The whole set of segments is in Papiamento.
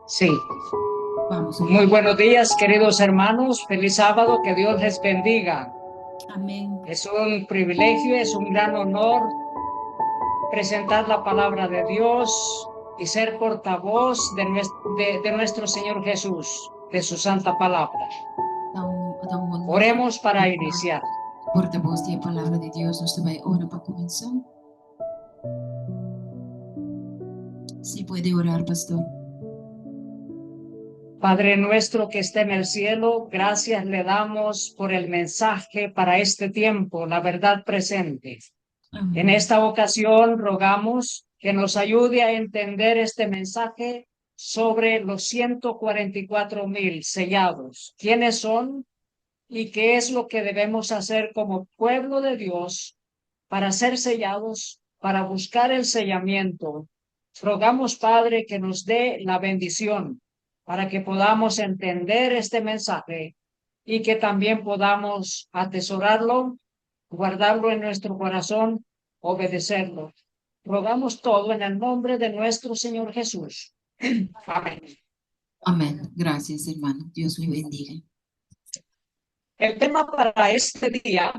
Sí. Vamos. Muy buenos días, queridos hermanos. Feliz sábado, que Dios les bendiga. Amén. Es un privilegio, es un gran honor presentar la palabra de Dios y ser portavoz de, de nuestro Señor Jesús, de su santa palabra. Ta un, ta un honor. Oremos para iniciar. Portavoz di e palabra di Dios, nos ta bai ora pa kuminsá. Si puede orar, pastor. Padre nuestro que está en el cielo, gracias le damos por el mensaje para este tiempo, la verdad presente. Amén. En esta ocasión rogamos que nos ayude a entender este mensaje sobre los 144 mil sellados. ¿Quiénes son y qué es lo que debemos hacer como pueblo de Dios para ser sellados, para buscar el sellamiento? Rogamos, Padre, que nos dé la bendición para que podamos entender este mensaje y que también podamos atesorarlo, guardarlo en nuestro corazón, obedecerlo. Rogamos todo en el nombre de nuestro Señor Jesús. Amén. Amén. Gracias, hermano. Dios le bendiga. El tema para este día,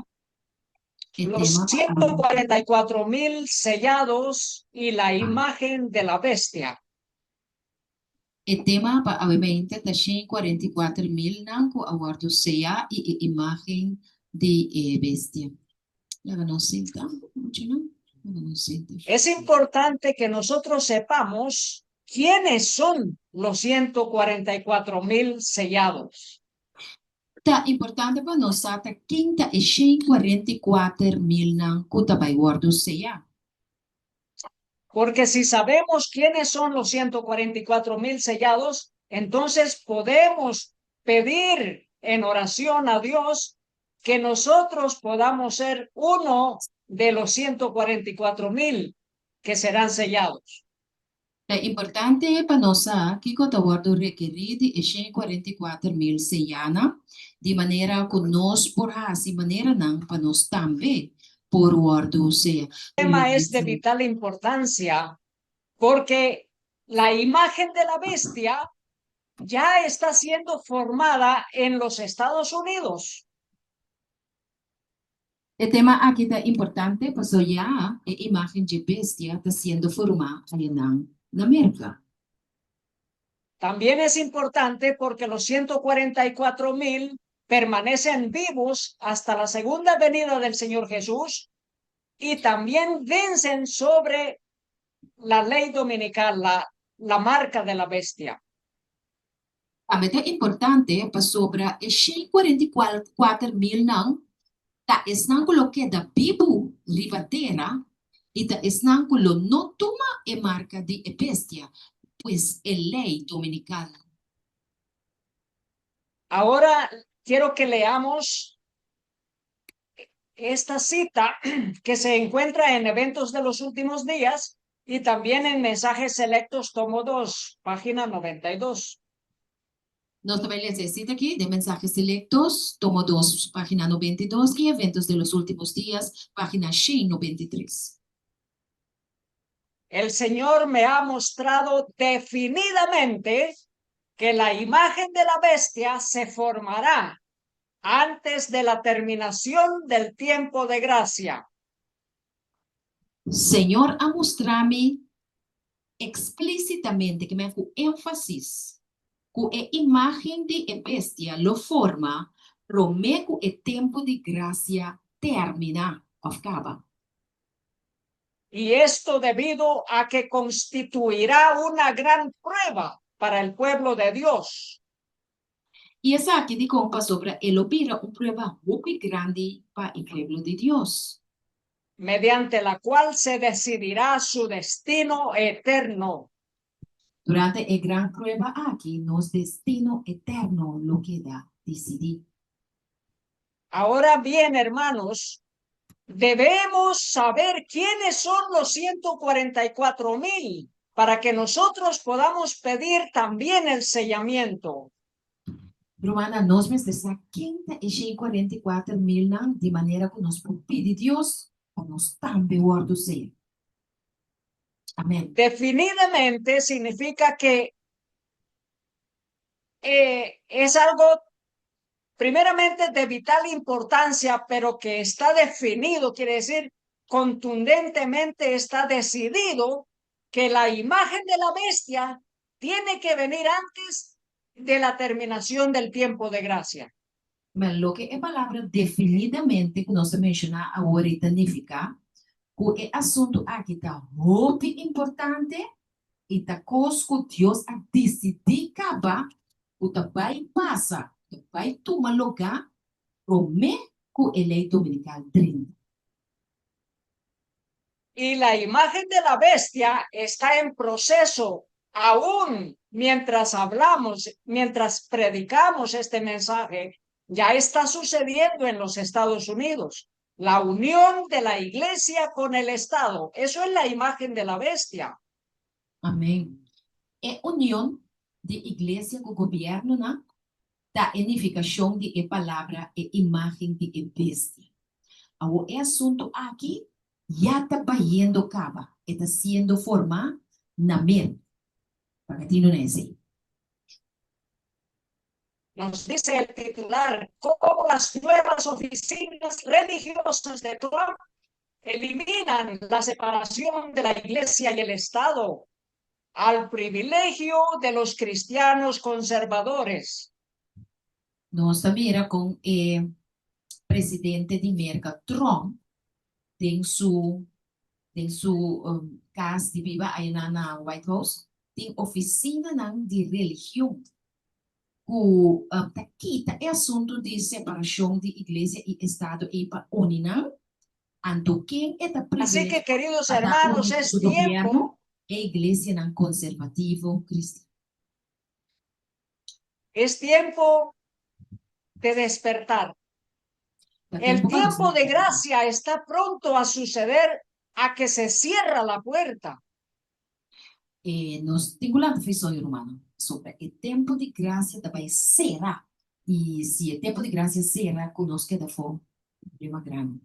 E los tema pa 144 mil sellados y la imagen de la bestia. E tema pa awe mainta ta 144 mil nan ku a wòrdu seyá i e imágen di e bestia. Laga nos sinta, muchanan. Laga nos sinta. Es importante que nosotros sepamos quiénes son los 144 mil sellados. Ta importante pa nos sa ta ken ta e 144 mil nan ku ta bai wòrdu seyá. Porque si sabemos quiénes son los 144 mil sellados, entonces podemos pedir en oración a Dios que nosotros podamos ser uno de los 144 mil que serán sellados. Ta importante pa nos sa kiko ta wòrdu rekerí di e 144 mil seyánan, di manera ku nos por hasi maneranan pa nos tambe por wòrdu seyá. Tema es de vital importancia porque la imagen de la bestia ya está siendo formada en los Estados Unidos. E tema aki ta importante paso ya e imágen dje bestia ta siendo formá ayanan na Merka. También es importante porque los 144 mil permanecen vivos hasta la segunda venida del Señor Jesús y también vencen sobre la ley dominical, la marca de la bestia. Tambe ta importante pasobra e 144 mil nan ta esnan ku lo keda bibu riba tera i ta esnan ku lo no tuma e marka di e bestia, pues e lei dominikal. Ahora quiero que leamos esta cita que se encuentra en Eventos de los Últimos Días y también en Mensajes Selectos, tomo 2, página 92. Nos ta bai lesa e sita aki den Mensajes Selectos, tomo 2, página 92 i Eventos de los Últimos Días, página 193. El Señor me ha mostrado definidamente que la imagen de la bestia se formará antes de la terminación del tiempo de gracia. Señor a mustra mi eksplísitamente, ke men ku énfasis, ku e imágen di e bestia lo forma promé ku e tempu di grasia terminá òf kaba. Y esto debido a que constituirá una gran prueba para el pueblo de Dios. I esaki dikon pasobra e lo bira un prueba hopi grandi pa e pueblo di Dios. Mediante la cual se decidirá su destino eterno. Durante e gran prueba aki nos destino eterno lo keda disidí. Ahora bien, hermanos, debemos saber quiénes son los 144 mil para que nosotros podamos pedir también el sellamiento. Rumannan, nos mester sa ken ta e 144 milnan di manera ku nos por pidi Dios pa nos tambe wòrdu seyá. Amèn. Definidamente significa que es algo primeramente de vital importancia, pero que está definido, quiere decir, contundentemente está decidido que la imagen de la bestia tiene que venir antes de la terminación del tiempo de gracia. Ma loke e palabra definidamente ku nos a menshoná awor ei ta nifiká ku e asuntu aki ta hopi importante i ta kos ku Dios a disidí kaba ku ta bai pasa, ta bai tuma lugá promé ku e lei dominikal drenta. Y la imagen de la bestia está en proceso aún mientras hablamos, mientras predicamos este mensaje, ya está sucediendo en los Estados Unidos. La unión de la iglesia con el Estado. Eso es la imagen de la bestia. Amèn. E union di iglesia ku gobièrnunan ta e nifikashon di e palabra e imágen di e bestia. Awor e asuntu aki ya ta bayendo kaba, e ta siendo formá na Merka. Paga tinu na esei. Nos dice el titular cómo las nuevas oficinas religiosas de Trump eliminan la separación de la Iglesia y el Estado al privilegio de los cristianos conservadores. Nos ta mira kon e presidente di Merka Trump den su den su kas di biba ayina na White House tin ofisinanan di religion ku ta kita e asuntu di separashon di iglesia i estado ei pa uni nan, anto ken e ta Así que, privilegiá queridos pa ta hermanos, uni ku es su tiempo gobièrnu? E iglesianan konservativo kristian. Es tiempo de despertar. Ta El tempu pa nos tiempo de lanta. gracia está pronto a suceder a que se cierra la puerta. E nos tin ku lanta fe soño, rumannan, pasobra e tempu di grasia ta bai sera, i si e tempu di grasia sera ku nos keda afó, problema grandi.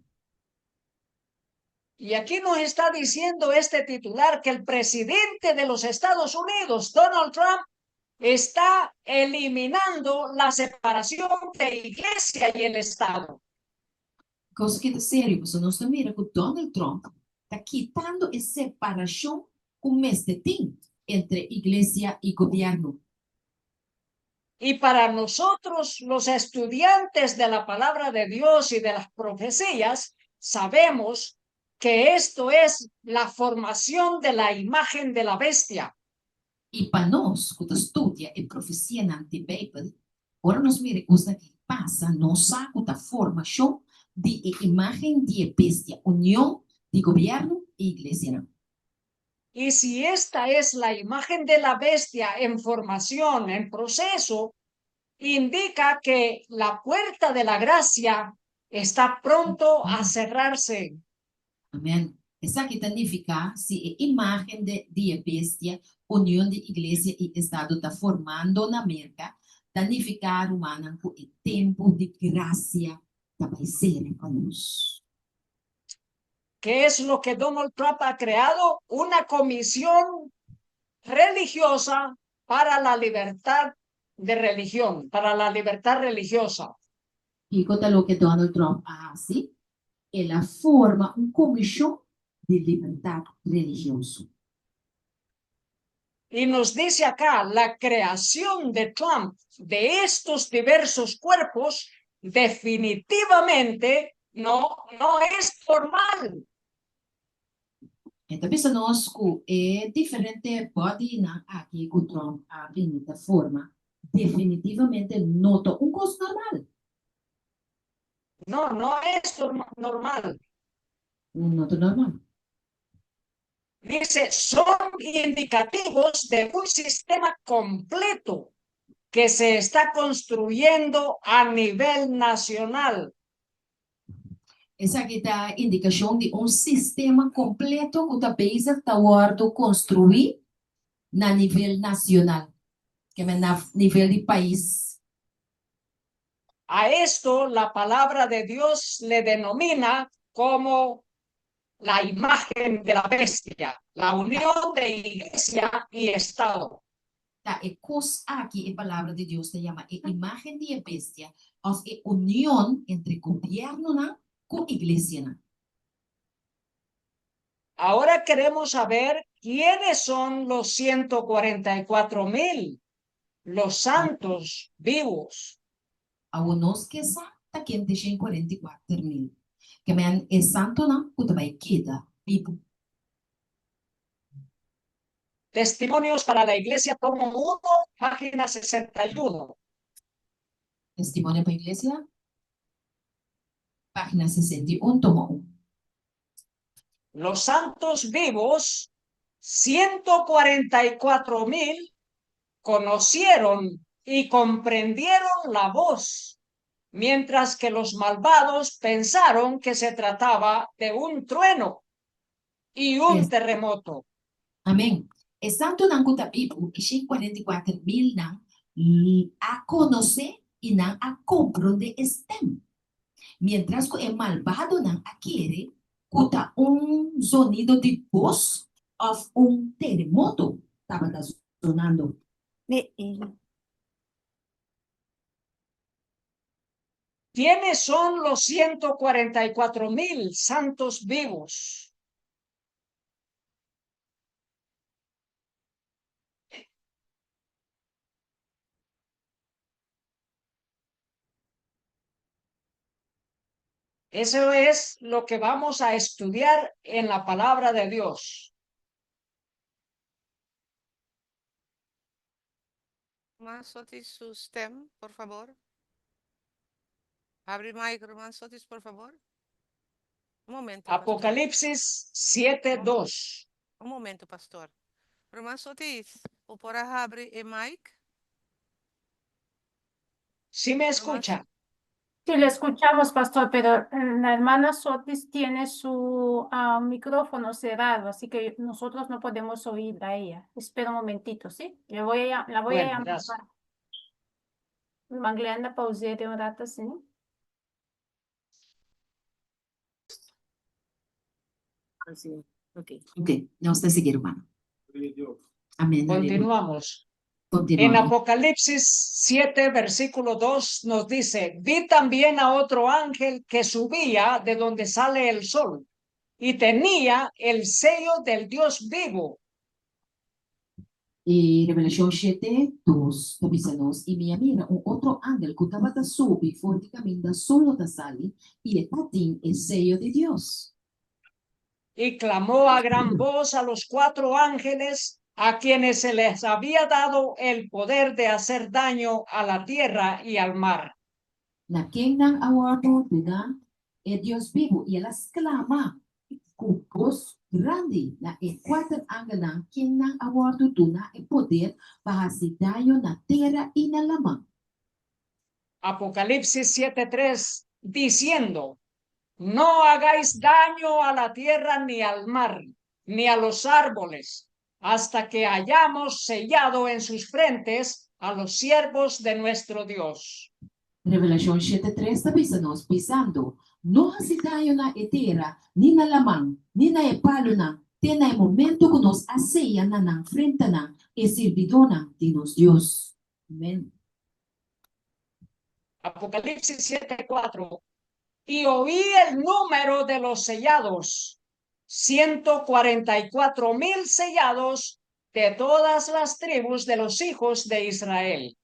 Y aquí nos está diciendo este titular que el presidente de los Estados Unidos, Donald Trump, está eliminando la separación de iglesia y el Estado. Kos ki ta serio, pasobra nos ta mira ku Donald Trump ta kitando e separashon ku mester tin entre iglesia i gobièrnu. Y para nosotros, los estudiantes de la palabra de Dios y de las profecías, sabemos que esto es la formación de la imagen de la bestia. I pa nos ku ta studia e profesianan di Beibel, ora nos mira e kosnan ki pasa, nos sa ku ta formashon di e imágen di e bestia, union di gobièrnu i iglesianan. Y si esta es la imagen de la bestia en formación, en proceso, indica que la puerta de la gracia está pronto a cerrarse. Amèn. Esaki ta nifiká si e imágen de di e bestia, union di iglesia i estado ta formando na Merka, ta nifiká, rumannan, ku e tempu di grasia ta bai sera pa nos. ¿Qué es lo que Donald Trump ha creado? Una comisión religiosa para la libertad de religión, para la libertad religiosa. Kiko ta loke Donald Trump a hasi? El a forma un komishon di libertat religioso. Y nos dice acá, la creación de Trump de estos diversos cuerpos definitivamente no, no es formal. E ta bisa nos ku e diferente bodynan aki ku Trump a bini ta forma definitivamente no ta un kos normal. No, no es normal. No ta normal. Dice, son indicativos de un sistema completo que se está construyendo a nivel nacional. Esaki ta indikashon di un sistema kompleto ku ta bezig ta wòrdu konstruí na nivel nasional, ke men na nivel di pais. A esto la palabra de Dios le denomina como La imagen de la bestia, la unión de iglesia y Estado. Ta e kos aki e Palabra di Dios ta yama e imágen di e bestia òf e union entre gobièrnunan ku iglesianan. Ahora queremos saber quiénes son los 144.000, los santos vivos. Awor nos ke sa ta ken ta e 144.000, ke men e santunan ku ta bai keda bibu. Testimonios para la Iglesia, tomo 1, página 61. Testimonio pa Iglesia, página 61, tomo 1. Los santos vivos, 144.000, conocieron y comprendieron la voz, mientras que los malvados pensaron que se trataba de un trueno y un terremoto. Amèn. E santunan ku ta bibu, e 144.000 nan, a konosé i nan a komprondé e stèm. Miéntras ku e malbadonan a kere ku ta un zonido di bos òf un teremoto tabata zonando. ¿Quiénes son los 144.000 santos vivos? Eso es lo que vamos a estudiar en la palabra de Dios. Ruman Sotis su stem, por fabor. Habri mic, Ruman Sotis, por fabor. Un momento, pastor. Apocalipsis 7:2. Un momento, pastor. Ruman Sotis, bo por a habri e mic? ¿Sí me escucha? Sí, le escuchamos, pastor, pero la hermana Sotis tiene su micrófono cerrado, así que nosotros no podemos oírla a ella. Espera un momentito, ¿sí? Le voy a, la voy a Bueno, llamar. gracias. Manglenda, pausé de un rato, ¿sí? Sí. Ok, ok, nos ta sigui, ruman. Amèn. Aleluya. Continuamos. En Continuamos. Apocalipsis 7, versículo 2 nos dice: "Vi también a otro ángel que subía de donde sale el sol y tenía el sello del Dios vivo". E Revelashon 7, 2 ta bisa nos, I mi a mira un otro angel ku tabata subi for di kaminda solo ta sali, i e tatin e seyo di Dios. Y clamó a gran voz a los cuatro ángeles a quienes se les había dado el poder de hacer daño a la tierra y al mar. Na kennan a wòrdu duná e Dios bibu, i el a sklama ku bos grandi na e kuater angelnan kennan a wòrdu duná e poder pa hasi daño na tera i na laman. Apocalipsis 7:3, diciendo: "No hagáis daño a la tierra ni al mar, ni a los árboles, hasta que hayamos sellado en sus frentes a los siervos de nuestro Dios". Revelashon 7:3 ta bisa nos, bisando, No hasi daño na e tera, ni na laman, ni na e palunan, te na e momento ku nos a seya na nan frentanan e sirbidónan di nos Dios. Amèn. Apocalipsis 7:4. Y oí el número de los sellados, 144.000 sellados de todas las tribus de los hijos de Israel.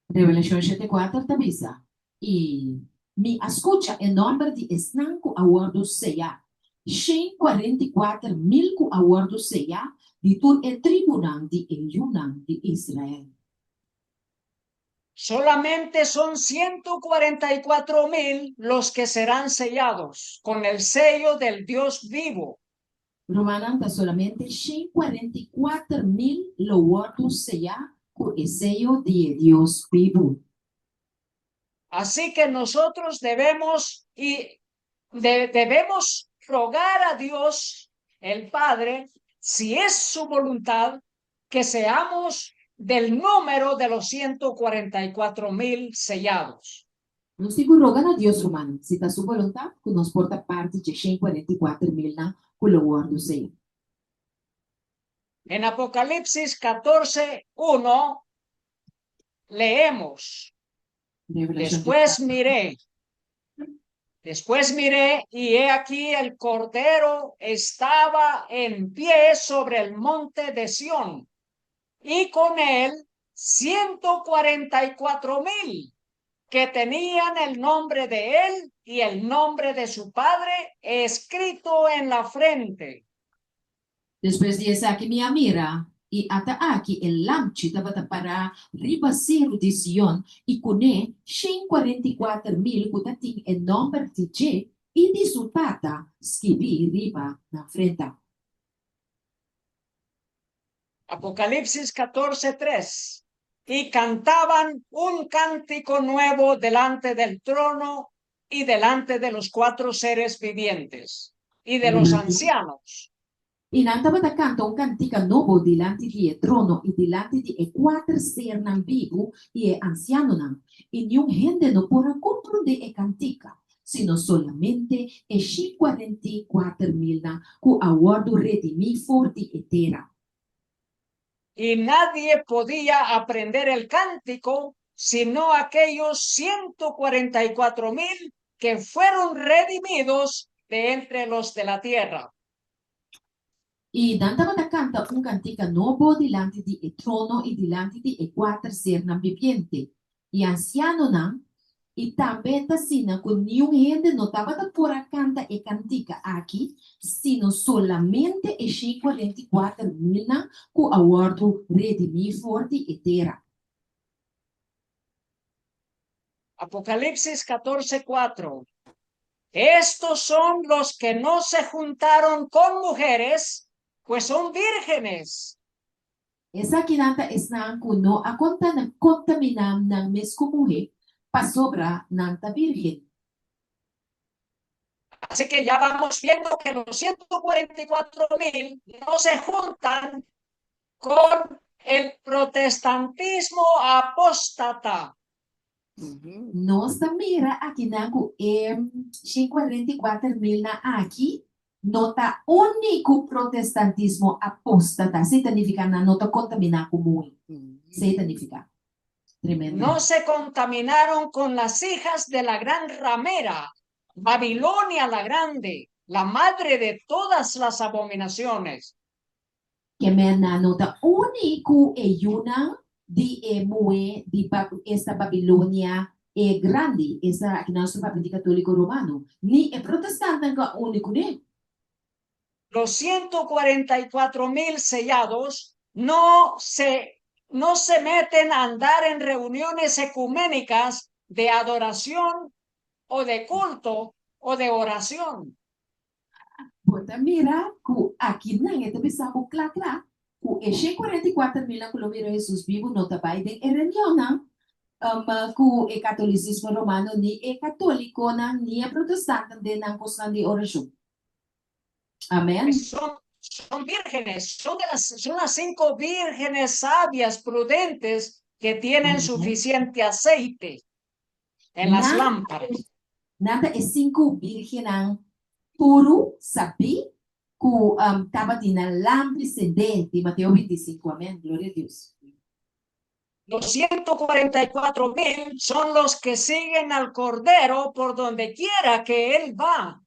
Revelashon 7:4 ta bisa, I mi a skucha e nòmber di esnan ku a wòrdu seyá, 144.000 ku a wòrdu seyá di tur e tribunan di e yunan di Israel. Solamente son 144.000 los que serán sellados con el sello del Dios vivo. Rumannan, ta solamente 144.000 lo wòrdu seyá ku e seyo di e Dios bibu. Así que nosotros debemos rogar a Dios, el Padre, si es su voluntad, que seamos del número de los 144.000 sellados. Nos tin ku roga na Dios, rumannan, si ta Su boluntat, ku nos por ta parti dje 144 milnan ku lo wòrdu seyá. En Apocalipsis 14, 1, leemos, Revelashon Después miré, después miré y he aquí el Cordero estaba en pie sobre el monte de Sión y con él 144.000 que tenían el nombre de él y el nombre de su padre escrito en la frente. Despues di esaki mi a mira, i ata aki e Lamchi tabata pará riba seru di Sion, i kuné 144.000 ku ta tin e nòmber di dje i di su Tata skibí riba nan frenta. Apocalipsis 14, 3. Y cantaban un cántico nuevo delante del trono y delante de los cuatro seres vivientes y de los ancianos. I nan tabata kanta un kantika nobo dilanti di e trono i dilanti di e kuater sernan bibu i e ansianonan, i niun hende no por a komprondé e kantika, sino solamente e 144 milnan ku a wòrdu redimí for di e tera. Y nadie podía aprender el cántico, sino aquellos 144.000 que fueron redimidos de entre los de la tierra. I nan tabata kanta un kantika nobo dilanti di e trono i dilanti di e kuater sernan bibiente i ansianonan, i tambe ta asina ku niun hende no tabata por a kanta e kantika aki sino solamente e 144 milnan ku a wòrdu redimí for di e tera. Apocalipsis 14, 4. Estos son los que no se juntaron con mujeres, pues son vírgenes. Esakinan ta esnan ku no a kontaminá nan mes ku muhé, pasobra nan ta bírgen. Así que ya vamos viendo que los 144.000 no se juntan con el protestantismo apóstata. Nos ta mira akinan ku e 144 milnan aki no ta uni ku protestantismo apóstata. Esei ta nifiká nan no ta kontaminá ku muhé. Esei ta nifiká. Tremendo. No se contaminaron con las hijas de la gran ramera, Babilonia la grande, la madre de todas las abominaciones. Ke men nan no ta uni ku e yunan di e muhé di esta Babilonia e Grandi, esta aki nos ta papia di Katóliko Romano, ni e protestantnan ku a uni kuné. Los 144.000 sellados no se, no se meten a andar en reuniones ecuménicas de adoración o de culto o de oración. Bo ta mira ku akinan e ta bisa bo kla kla ku e 144 milnan ku lo mira Hesus bibu no ta bai den e reunionnan ku e katolisismo romano ni e katólikonan ni e protestantnan den nan kosnan di orashon. Amèn. Son, son vírgenes, son, de las, son las cinco vírgenes sabias, prudentes, que tienen suficiente aceite en las Nan, lámparas. nan ta e sinku bírgennan puru, sabí, ku tabatin nan lampi sendé, di Mateo 25. Amèn. Gloria a Dios. Los 144.000 son los que siguen al Cordero por donde quiera que él va.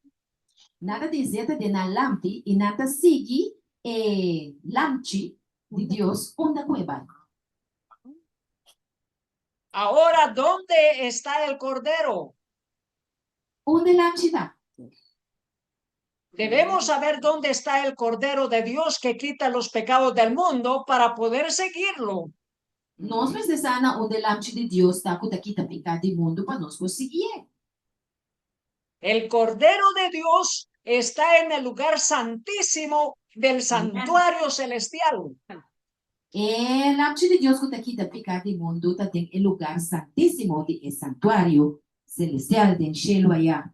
Nan ta tin zeta den nan lampi i nan ta sigui e Lamchi di Dios unda ku e bai. Ahora, ¿dónde está el Cordero? Unda e Lamchi ta? Debemos saber dónde está el Cordero de Dios que quita los pecados del mundo para poder seguirlo. Nos mester sa na unda e Lamchi di Dios ta ku ta kita piká di mundu pa nos por siguié. El Cordero de Dios está en el lugar santísimo del santuario celestial. E Lamchi di Dios ku ta kita piká di mundu ta den e lugá santísimo di e santuario selestial den shelu ayá.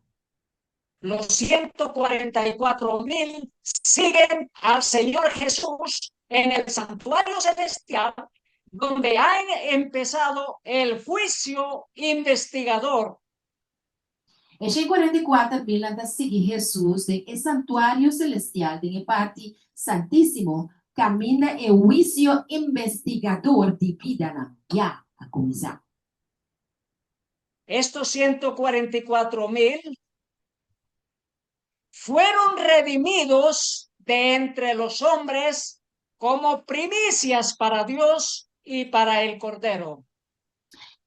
Los 144.000 siguen al Señor Jesús en el santuario celestial, donde ha empezado el juicio investigador. E 144 milnan ta sigui Hesus den e santuario selestial den e parti Santísimo, kaminda e huisio investigador di bidanan ya a kuminsá. Estos 144 mil fueron redimidos de entre los hombres como primicias para Dios y para el Cordero.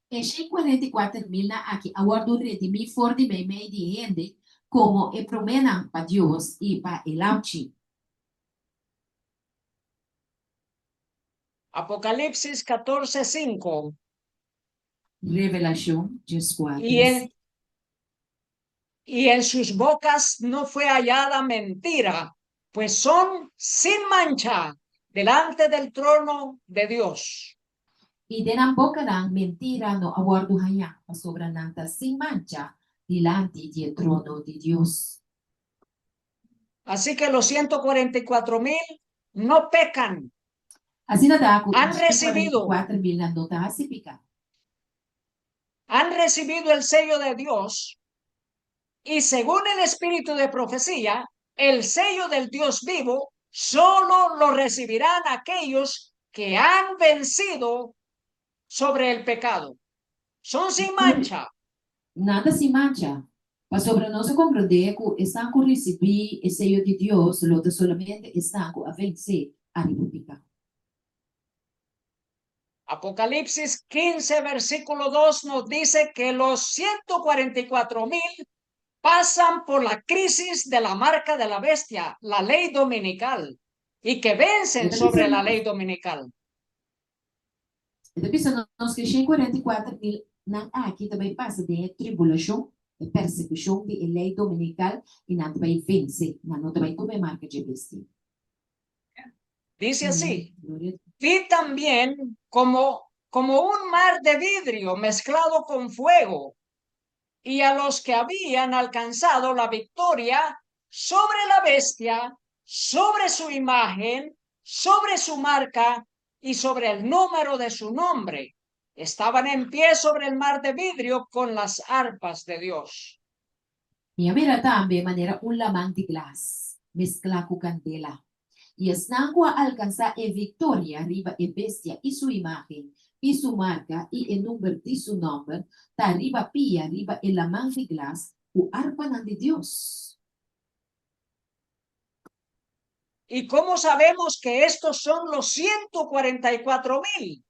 E 144 milnan aki a wòrdu redimí for di meimei di hende komo e proménan pa Dios i pa e Lamchi. Apocalipsis 14, 5. Revelashon 14. Y en sus bocas no fue hallada mentira, pues son sin mancha delante del trono de Dios. I den nan bokanan mentira no a wòrdu hañá, pasobra nan ta sin mancha dilanti di e trono di Dios. Así que los 144 mil no pecan. Asina ta ku e Han recibido. 144 milnan no ta hasi piká. Han recibido el sello de Dios y según el espíritu de profecía, el sello del Dios vivo solo lo recibirán aquellos que han vencido sobre el pecado. Son sin mancha. Nan ta sin mancha, pasobra nos a komprondé ku esnan ku risibí e seyo di Dios lo ta solamente esnan ku a vensé ariba piká. Apocalipsis 15, versículo 2 nos dice que los 144 mil pasan por la crisis de la marca de la bestia, la ley dominical, y que vencen sobre la ley dominical. E ta bisa nos ku e 144 mil nan aki ta bai pasa den e tribulashon, e persekushon di e lei dominikal, i nan ta bai vense, nan no ta bai tuma e marka dje bestia. Dice así, Vi también como, como un mar de vidrio mezclado con fuego, y a los que habían alcanzado la victoria sobre la bestia, sobre su imagen, sobre su marca y sobre el número de su nombre. Estaban en pie sobre el mar de vidrio con las arpas de Dios. Mi a mira tambe manera un laman di glas mesklá ku kandela, i esnan ku a alkansá e viktoria riba e bestia i su imágen i su marka i e number di su nòmber ta riba pia riba e laman di glas ku arpanan di Dios. ¿Y cómo sabemos que estos son los 144 mil?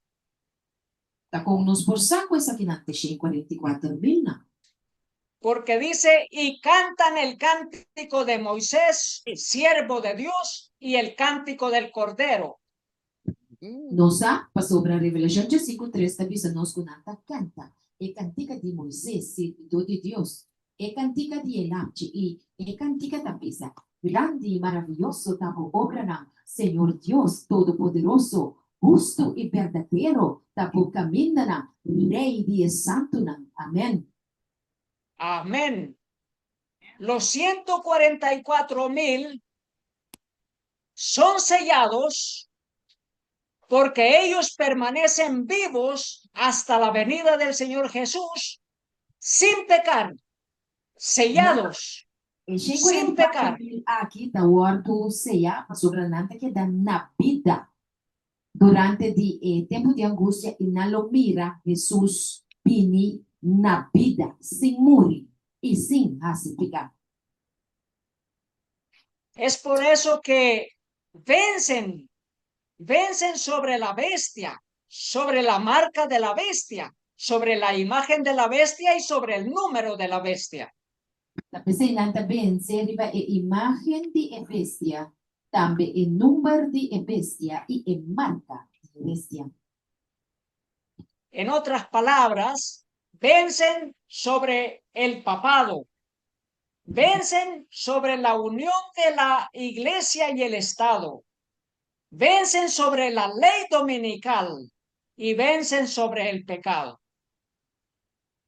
Ta kon nos por sa ku esakinan ta e 144 milnan? Porque dice, y cantan el cántico de Moisés, siervo de Dios, y el cántico del Cordero. Nos sa, pasobra Revelashon 15 tres ta bisa nos ku nan ta kanta e kantika di Moisés, sirbidó di Dios, e kantika di e Lamchi, i e kantika ta bisa, Grandi i maravioso ta bo obranan, Señor Dios Todopoderoso, hustu i berdadero ta bo kamindanan, Rei di e santunan. Amèn. Amèn. Los 144 mil son sellados porque ellos permanecen vivos hasta la venida del Señor Jesús sin pecar, sellados, E sin 144 pecar. mil aki ta wòrdu seyá pasobra nan ta keda na bida durante di e tempu di angustia i nan lo mira Hesus bini na bida sin muri i sin hasi piká. Es por eso que vencen, vencen sobre la bestia, sobre la marca de la bestia, sobre la imagen de la bestia y sobre el número de la bestia. Ta p'esei nan ta vense riba e imágen di e bestia, tambe e number di e bestia i e marka di e bestia. En otras palabras, vencen sobre el papado, vencen sobre la unión de la iglesia y el Estado, vencen sobre la ley dominical y vencen sobre el pecado.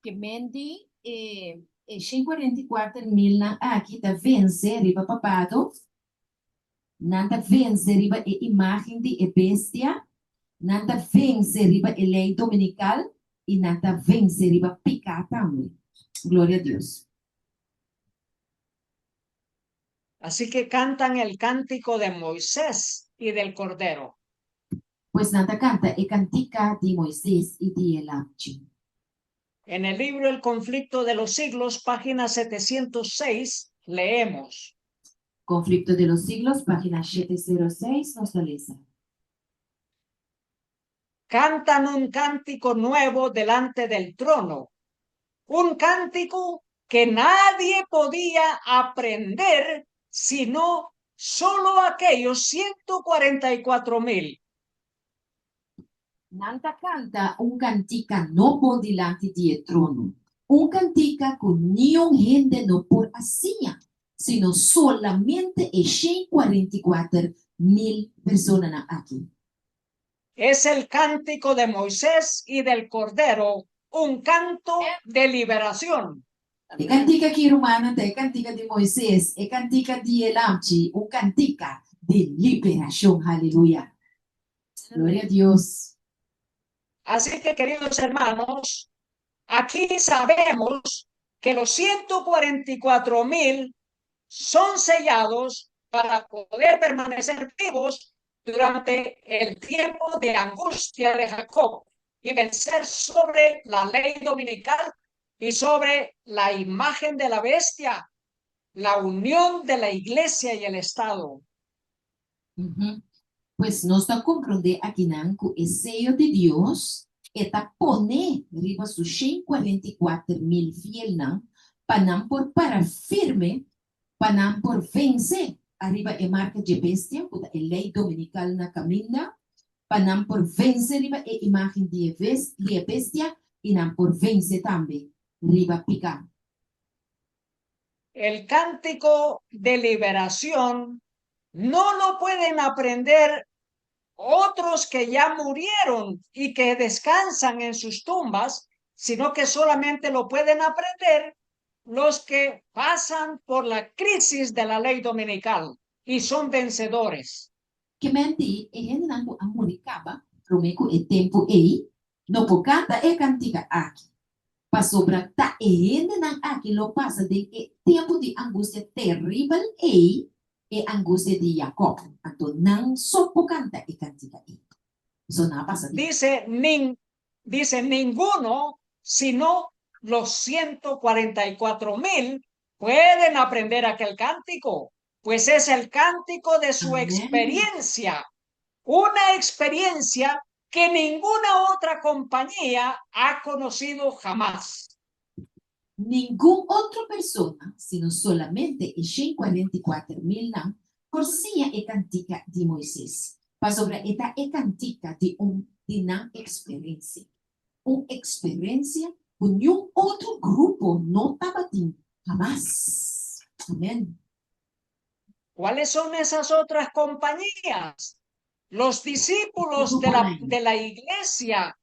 Ke men di e e 144 milnan aki ta vense riba papado, nan ta vense riba e imágen di e bestia, nan ta vense riba e lei dominikal i nan ta vense riba piká tambe. Gloria a Dios. Así que cantan el cántico de Moisés y del Cordero. Pues nan ta kanta e kantika di Moises i di e Lamchi. En el libro El conflicto de los siglos, página 706, leemos. Conflicto de los siglos, página 706, nos ta lesa. Cantan un cántico nuevo delante del trono, un cántico que nadie podía aprender sino solo aquellos 144.000. Nan ta kanta un kantika nobo dilanti di e trono, un kantika ku niun hende no por a siña, sino solamente e 144.000 personanan aki. Es el cántico de Moisés y del Cordero, un canto de liberación. E kantika aki, rumannan, ta e kantika di Moises, e kantika di e Lamchi, un kantika di liberashon. Aleluya. Gloria na Dios. Así que, queridos hermanos, aquí sabemos que los 144.000 son sellados para poder permanecer vivos durante el tiempo de angustia de Jacob y vencer sobre la ley dominical y sobre la imagen de la bestia, la unión de la iglesia y el Estado. Pues nos ta komprondé akinan ku e seyo di Dios e ta pone riba su 144.000 fielnan pa nan por para firme, pa nan por vense ariba e marka dje bestia, ku ta e lei dominikal na kaminda, pa nan por vense riba e imágen di e bestia i nan por vense tambe riba piká. El cántico de liberación no lo pueden aprender otros que ya murieron y que descansan en sus tumbas, sino que solamente lo pueden aprender los que pasan por la crisis de la ley dominical y son vencedores. Ke men di e hendenan ku a muri kaba promé ku e tempu ei no por kanta e kantika aki, pasobra ta e hendenan aki lo pasa den e tempu di angustia teribel ei, e angustia di Jakòb. Anto nan so por kanta e kantika ei. Pasobra nan a pasa den. Dice, nin, dice, ninguno, sino los 144.000 pueden aprender aquel cántico, pues es el cántico de su Amén. experiencia, una experiencia que ninguna otra compañía ha conocido jamás. Ningun otro persona, sino solamente e 144.000 nan, por siña e kantika di Moises, pasobra e ta e kantika di un di nan eksperensia, un eksperensia ku niun otro grupo no tabatin hamas. Amèn. ¿Cuáles son esas otras compañías? Los discípulos de la iglesia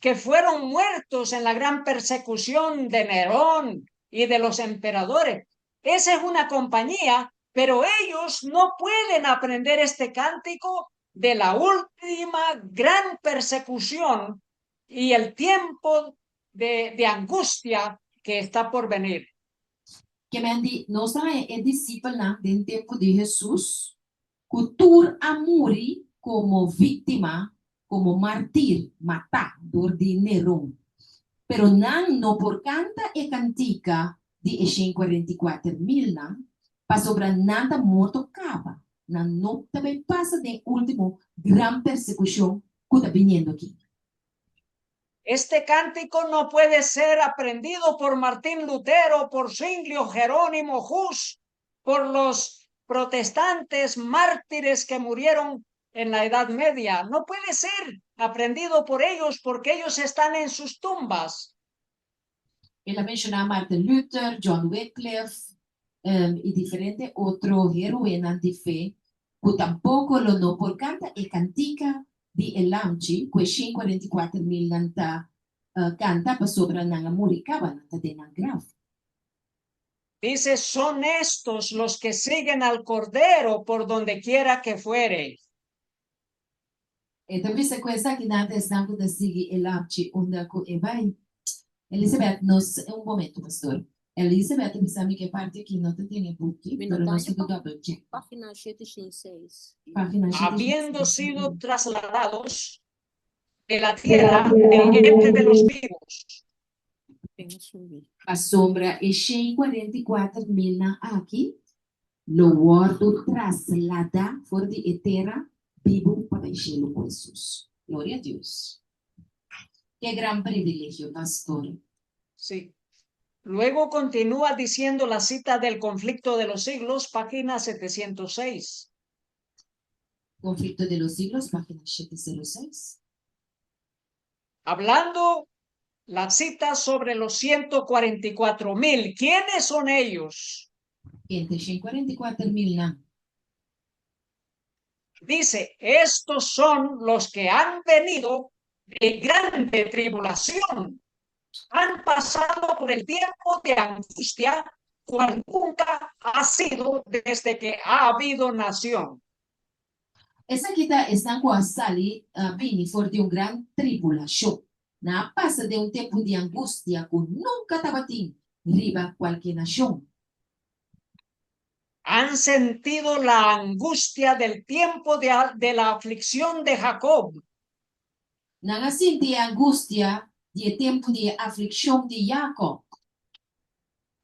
que fueron muertos en la gran persecución de Nerón y de los emperadores. Esa es una compañía, pero ellos no pueden aprender este cántico de la última gran persecución y el tiempo de angustia que está por venir. Ke men di, nos ta e disipelnan den tempu di Hesus, ku tur a muri komo víktima, komo mártir, matá dor di Neron. Pero nan no por kanta e kantika di e 144.000 nan, pasobra nan ta morto kaba. Nan no ta bai pasa den último gran persekushon ku ta biniendo aki. Este cántico no puede ser aprendido por Martín Lutero, por Zwinglio, Jerónimo, Hus, por los protestantes mártires que murieron en la Edad Media. No puede ser aprendido por ellos porque ellos están en sus tumbas. El a menshoná Martin Luther, John Wycliffe i diferente otro héroenan di fe ku tampoko lo no por kanta e kantika di e Lamchi ku e 144.000 nan ta kanta pasobra nan a muri kaba, nan ta den nan graf. Dice: "Son estos los que siguen al Cordero por donde quiera que fuere". E ta bisa ku esakinan ta esnan ku ta sigui e Lamchi unda ku e bai. Elizabeth, nos un momento, pastor. Elizabeth a bisa mi ku e parti aki no ta den e buki, Mi no pero ta nos tin ku haña double check. Página 706. Página Habiendo 706. sido trasladados de la tierra de entre los vivos. Pen subi. Pasobra e 144 milnan aki lo wòrdu trasladá for di e tera bibu pa bai shelu ku Hesus. Gloria a Dios. Ke gran privilegio, pastor. Sí. Luego continúa diciendo la cita del Conflicto de los siglos, página 706. Conflicto de los siglos, página 706. Hablando la cita sobre los 144 mil. ¿Quiénes son ellos? Ken ta e 144 milnan? Dice: "Estos son los que han venido de grande tribulación. Han pasado por el tiempo de angustia, cual nunca ha sido desde que ha habido nación." Esaki ta esnan ku a sali bini for di un gran tribulashon. Nan a pasa den un tempu di angustia ku nunka tabatin riba kualke nashon. Han sentido la angustia del tiempo de, de la aflicción de Jacob. Nan a sinti e angustia di e tempu di e aflikshon di Yakob.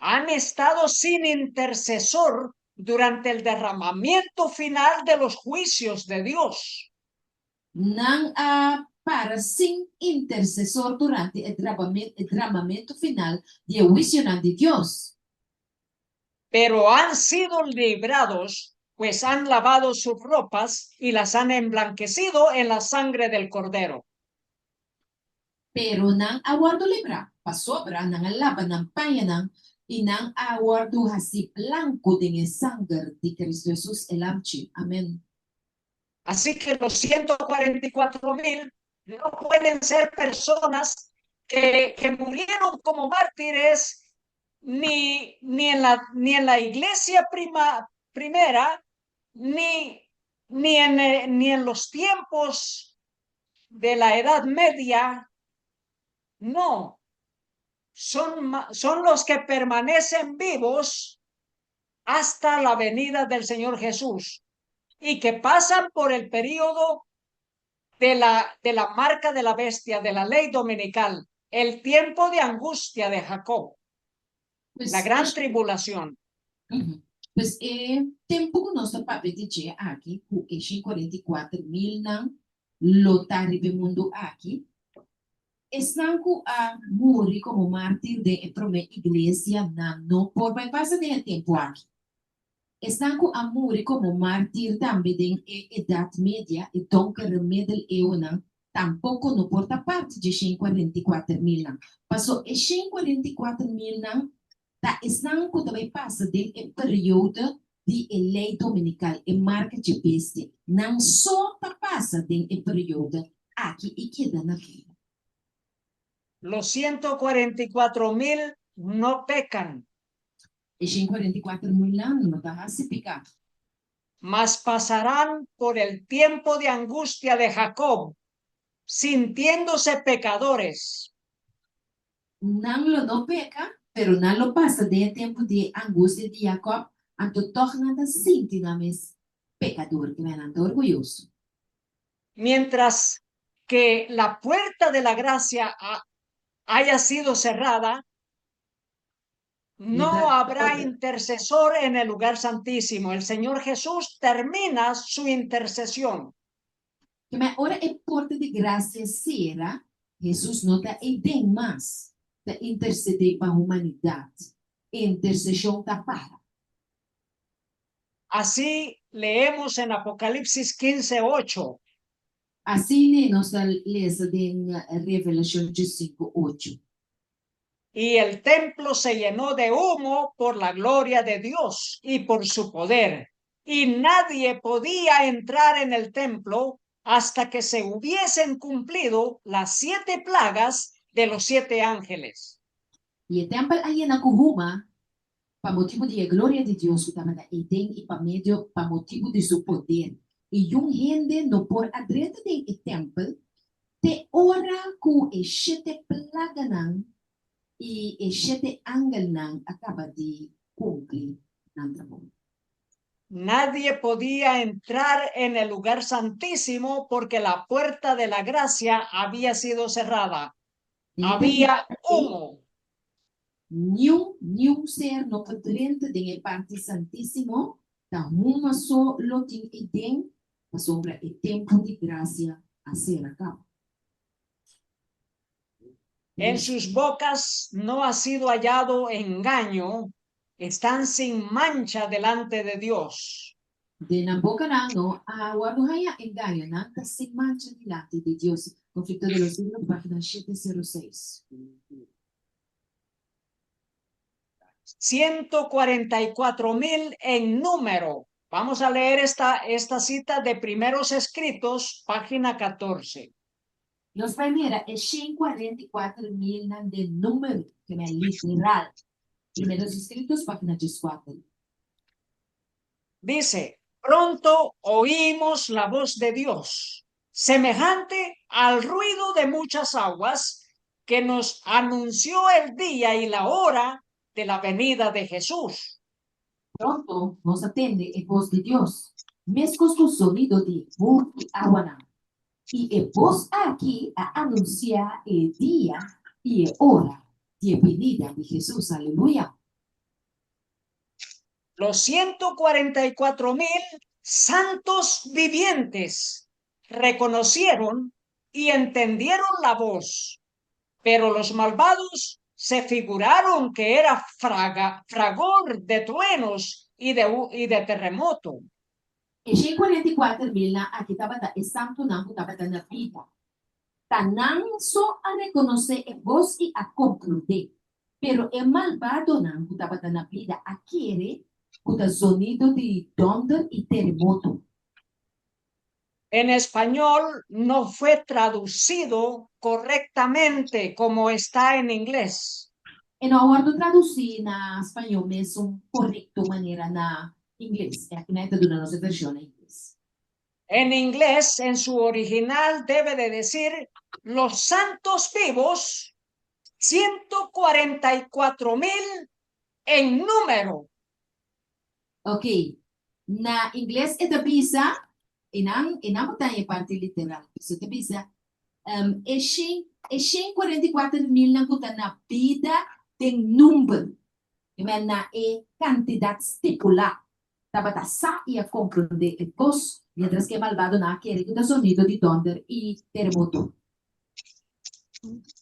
Han estado sin intercesor durante el derramamiento final de los juicios de Dios. Nan a para sin intersesor durante e dramamentu final di e huisionan di Dios. Pero han sido librados, pues han lavado sus ropas y las han emblanquecido en la sangre del Cordero. Pero nan a wòrdu librá, pasobra nan a laba nan pañanan i nan a wòrdu hasí blanku den e sanger di Kristu Hesus, e Lamchi. Amèn. Así que los 144 mil no pueden ser personas que murieron como mártires ni en la iglesia primera, ni en los tiempos de la Edad Media. No, son los que permanecen vivos hasta la venida del Señor Jesús y que pasan por el periodo de la marca de la bestia, de la ley dominical, el tiempo de angustia de Jacob, Pues, la gran tribulación. Pues e tempu ku nos ta papia di dje aki, ku e 144 mil nan lo ta riba e mundu aki, esnan ku a muri komo mártir den e promé iglesia nan no por bai pasa den e tempu aki. Esnan ku a muri komo mártir tambe den e Edat Media, e donkere middeleeuwennan, tampoko no por ta parti di 144 mil nan. Paso e 144 mil nan ta esnan ku tambe pasa den e periodo di e lei dominikal, e marka di bestia. Nan so ta pasa den e periodo aki i keda na bida. Los 144 mil no pecan, E 144 mil nan no ta hasi piká. Mas pasarán por el tiempo de angustia de Jacob, sintiéndose pecadores. Nan lo no peka, pero nan lo pasa den tempu di angustia di Jacob, anto toch nan ta sinti nan mes pekador, ku nan ta orguyoso. Mientras que la puerta de la gracia haya sido cerrada, no habrá intercesor en el lugar santísimo. El Señor Jesús termina su intercesión. Ke men ora e porta di grasia sera, Hesus no ta eiden mas ta intersedé pa humanidat. Interseshon ta para. Así leemos en Apocalipsis 15:8. Asina nos ta lesa den Revelashon 15:8. Y el templo se llenó de humo por la gloria de Dios y por su poder. Y nadie podía entrar en el templo hasta que se hubiesen cumplido las siete plagas de los siete ángeles. I e tèmpel a yena ku huma pa motibu di e gloria di Dios ku tabata eiden i pa medio pa motibu di su poder. I niun hende no por a drenta den e tèmpel te ora ku e shete plaganan. I e shete angelnan a kaba di kumpli nan trabou. Nadie podía entrar en el lugar santísimo porque la puerta de la gracia había sido cerrada. Había humo. Niun, niun ser no por drenta den e parti santísimo, ta huma so lo tin eiden, pasobra e tempu di grasia a sera kaba. En sus bocas no ha sido hallado engaño, están sin mancha delante de Dios. Den nan bokanan no a wòrdu hañá engaño, nan ta sin mancha dilanti di Dios. Conflicto de los Siglos, página shete sero seis. 144.000 en número. Vamos a leer esta cita de Primeros Escritos, página 14. Nos bai mira e shen kuarenta i kuater milnan den número, ke men literal. Primeros Escritos, página dieskuater. Dice, pronto oímos la voz de Dios, semejante al ruido de muchas aguas, que nos anunció el día y la hora de la venida de Jesús. Pronto nos a tende e bos di Dios, meskos ku sonido di hopi awanan. I e bos aki a anunsiá e dia i e ora di e binida di Hesus. Aleluya! Los 144.000 santos vivientes reconocieron y entendieron la voz, pero los malvados se figuraron que era fraga, fragor de truenos y de terremoto. E 144 milnan aki tabata e santunan ku tabata na bida. Ta nan so a rekonosé e bos i a komprondé. Pero e malbadonan ku tabata na bida a kere ku ta zonido di dònder i teremoto. En español no fue traducido correctamente como está en inglés. E no a wòrdu tradusí na spañó mesun korekto manera na ingles. E akinan e ta duna nos e vershon na ingles. En inglés, en su original, debe de decir los santos vivos, 144.000 en número. Ok. Na ingles e ta bisa, e nan, e nan bo ta e parti literal, so e ta bisa, e shen, e shen kuarenta i kuater milnan ku ta na bida den number, i men na e kantidat stipulá, tabata sa i a komprondé e kos, miéntras ku e malbadonan a kere ku ta sonido di dònder i teremoto.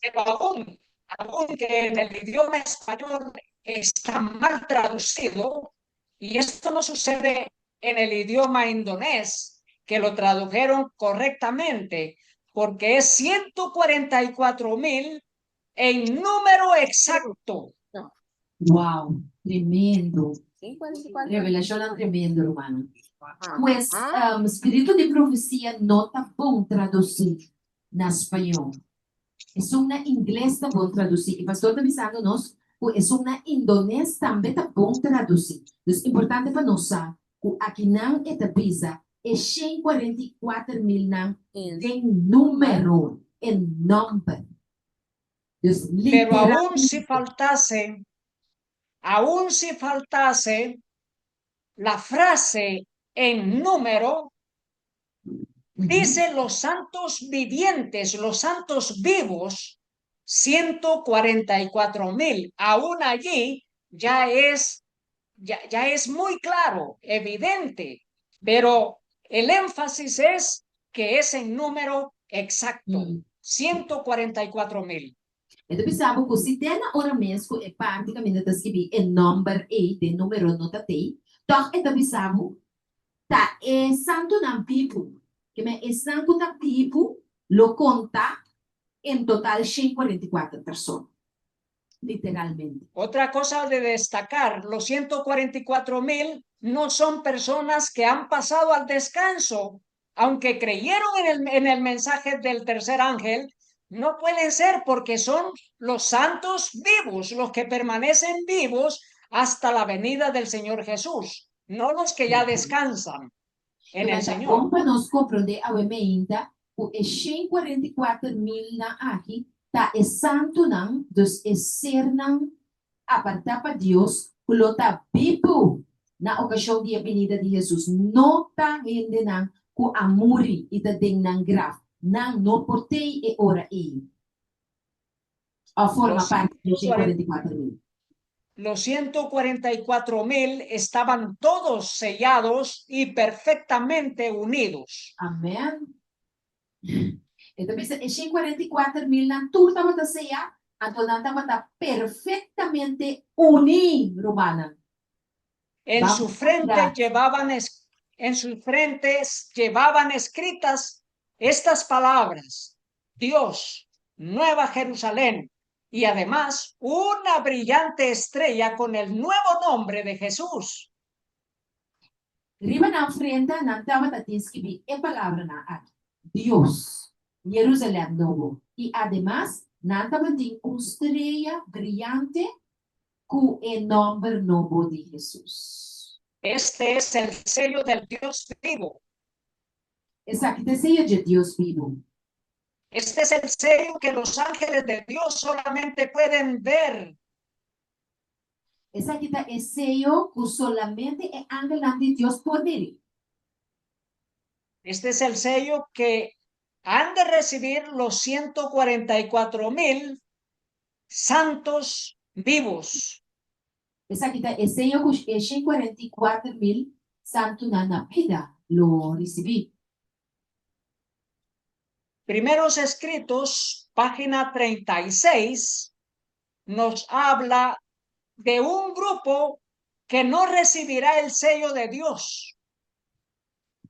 Pero aun, aunque en el idioma español está mal traducido, y esto no sucede en el idioma indonés, que lo tradujeron correctamente, porque es 144.000 en número exacto. Wow, tremendo. 144. Revelashonnan tremendo, rumannan. Pues, spiritu di profesia no ta bon tradusí na spañó. Esun na ingles ta bon tradusí. I pastor ta bisando nos ku esun na indones tambe ta bon tradusí. Dus importante pa nos sa ku akinan e ta bisa e 144 milnan den número, en nòmber. Dus Pero aún si literalmente. faltase, aún si faltase la frase en número, dice los santos vivientes, los santos vivos, 144.000. Aún allí ya es muy claro, evidente, pero el énfasis es que es en número exacto, 144.000. E ta bisa bo ku si te na ora mes ku e parti kaminda ta skibí e nòmber ei den número no ta tei, tòg e ta bisa bo ta e santunan bibu, ke men esnan ku ta bibu lo konta en total 144 persona, literalmente. Otra cosa de destacar, los 144.000 no son personas que han pasado al descanso, aunque creyeron en el mensaje del tercer ángel, no pueden ser porque son los santos vivos, los que permanecen vivos hasta la venida del Señor Jesús, no los que ya descansan en el Señor. Kon pa nos komprondé awe mainta ku e 144 mil nan aki. Ta e santunan, dus e sernan apartá pa Dios ku lo ta bibu na okashon di e binida di Hesus, no ta hendenan ku a muri i ta den nan graf. Nan no por tei e ora ei òf forma Los parti di e 144 144 mil. Los 144.000 estaban todos sellados y perfectamente unidos. Amèn. E ta bisa e 144 mil nan tur tabata seyá, anto nan tabata perfektamente uní, rumannan. En Ban su frente mira. llevaban es- en sus frentes llevaban escritas estas palabras: Dios, Nueva Jerusalén, y además una brillante estrella con el nuevo nombre de Jesús. Riba nan frenta nan tabata tin skibí e palabranan aki, Dios, Jerusalèm Nobo, i ademas nan tabatin un strea briante ku e nòmber nobo di Hesus. Este es el sello del Dios vivo. Esaki ta e seyo dje Dios bibu. Este es el sello que los ángeles de Dios solamente pueden ver. Esaki ta e seyo ku solamente e angelnan di Dios por miri. Este es el sello que han de recibir los 144.000 santos vivos. Esaki ta e seyo ku e 144.000 santunan na bida lo risibí. Primeros Escritos, página 36, nos habla de un grupo que no recibirá el sello de Dios.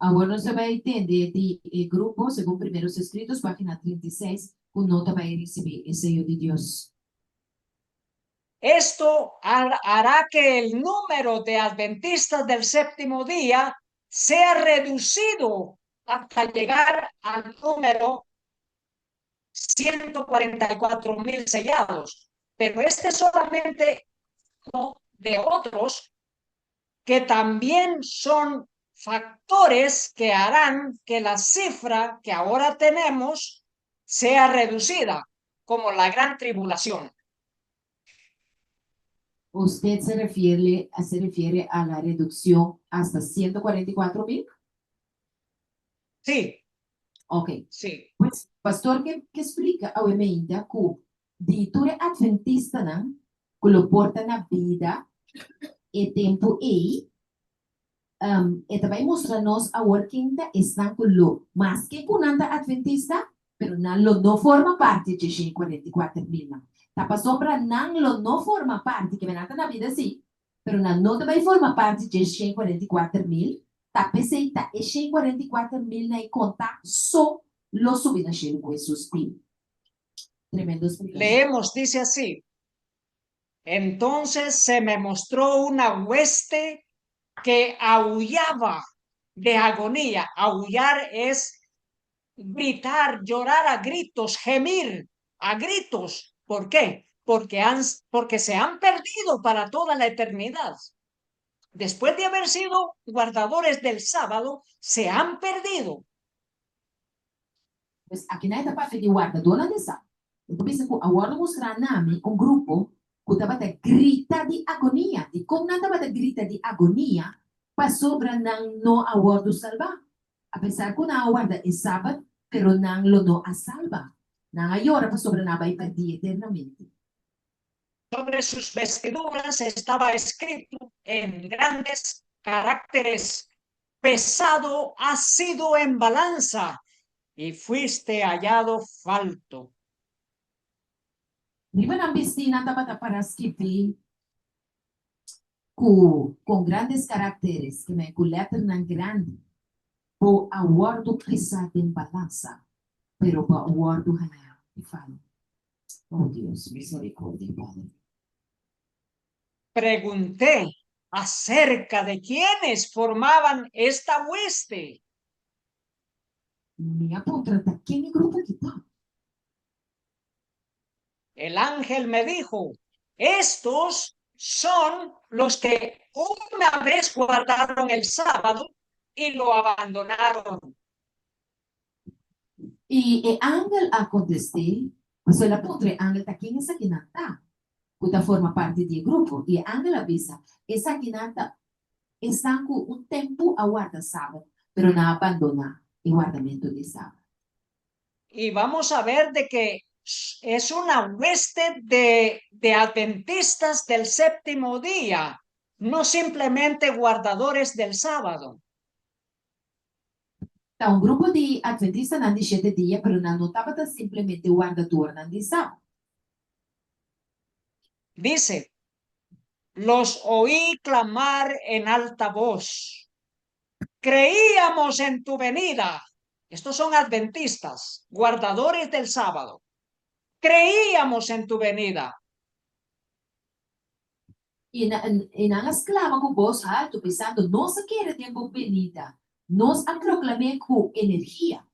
Awor nos ta bai tende di e grupo, segun Primeros Escritos, página 36, ku no ta bai risibí e seyo di Dios. Esto hará que el número de adventistas del séptimo día sea reducido hasta llegar al número 144.000 sellados. Pero este es solamente uno de otros que también son factores que harán que la cifra que ahora tenemos sea reducida, como la gran tribulación. Usted se refiere a la reducción hasta 144 mil? Sí. Ok. Sí. Pues, pastor ke splika awe mainta ku di tur e adventistanan ku lo por ta na bida e tempu ei, e ta bai mustra nos awor ken ta esnan ku lo, maske ku nan ta adventista, pero nan lo no forma parti dje 144 milnan. Ta pasobra nan lo no forma parti, ke nan ta na bida sí, pero nan no ta bai forma parti dje 144 mil, ta p'esei ta e 144 milnan ei konta so lo subi na shelu ku Hesus bin. Tremendo splikashon. Leemos, dice así: Entonces se me mostró una hueste que aullaba de agonía. Aullar es gritar, llorar a gritos, gemir a gritos. ¿Por qué? Porque se han perdido para toda la eternidad. Después de haber sido guardadores del sábado, se han perdido. Pues aki nan ta papia di wardadónan di sabat. E ta bisa ku a wòrdu mustrá na mi un grupo ku tabata grita di agonia. Dikon nan tabata grita di agonia? Pasobra nan no a wòrdu salbá. Apesar ku nan a warda e sabat, pero nan lo no a salba. Nan a yora pasobra nan a bai pèrdí eternamente. Sobre sus vestiduras estaba escrito en grandes caracteres: Pesado has sido en balanza y fuiste hallado falto. Riba nan bistí nan tabata pará skibí ku grandes karakteres, ke men ku lèternan grandi: Bo a wòrdu pisá den balansa, pero bo a wòrdu hañá di fayo. Oh Dios, miserikòrdia, Padre. Pregunté acerca de quiénes formaban esta hueste. Mi a puntra ta ken e grupo aki ta. El ángel me dijo: Estos son los que una vez guardaron el sábado y lo abandonaron. I e angel a kontest'é. Pasobra el a puntra e angel ta ken esakinan ta ku ta forma parti di e grupo, i e angel a bisa, Esakinan ta esnan ku un tempu a warda sabat, pero nan a bandoná e wardamentu di sabat. Y vamos a ver de que es una hueste de, de adventistas del séptimo día, no simplemente guardadores del sábado. Ta un grupo di adventistanan di shete dia, pero nan no tabata simplemente wardadornan di sabat. Dice, los oí clamar en alta voz. Creíamos en tu venida. Estos son adventistas, guardadores del sábado. Creíamos en tu venida. I nan a sklama ku bos haltu, bisando, Nos a kere den bo benida. Nos a proklam'é ku energia.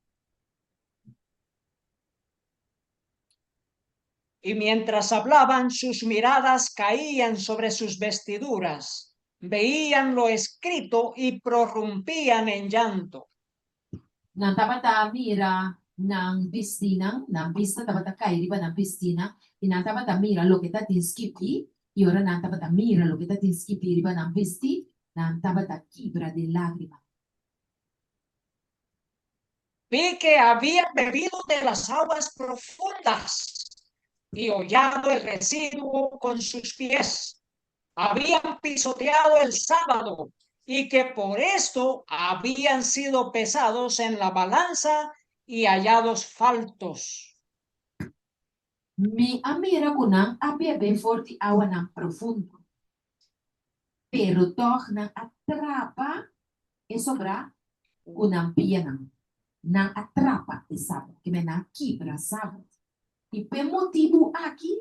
Y mientras hablaban, sus miradas caían sobre sus vestiduras, veían lo escrito y prorrumpían en llanto. Nan tabata mira nan bistínan, nan bista tabata kai riba nan bistínan, i nan tabata mira loke ta tin skibí, i ora nan tabata mira loke ta tin skibí riba nan bistí, nan tabata kibra den lágrima. Vi que habían bebido de las aguas profundas y hollado el residuo con sus pies. Habían pisoteado el sábado y que por esto habían sido pesados en la balanza y hallados faltos. Mi a mira ku nan a bebe for di awanan profundo, pero tòg nan a trapa e sobrá ku nan pianan. Nan a trapa e sabat, ke men nan a kibra sabat. I p'e motibu aki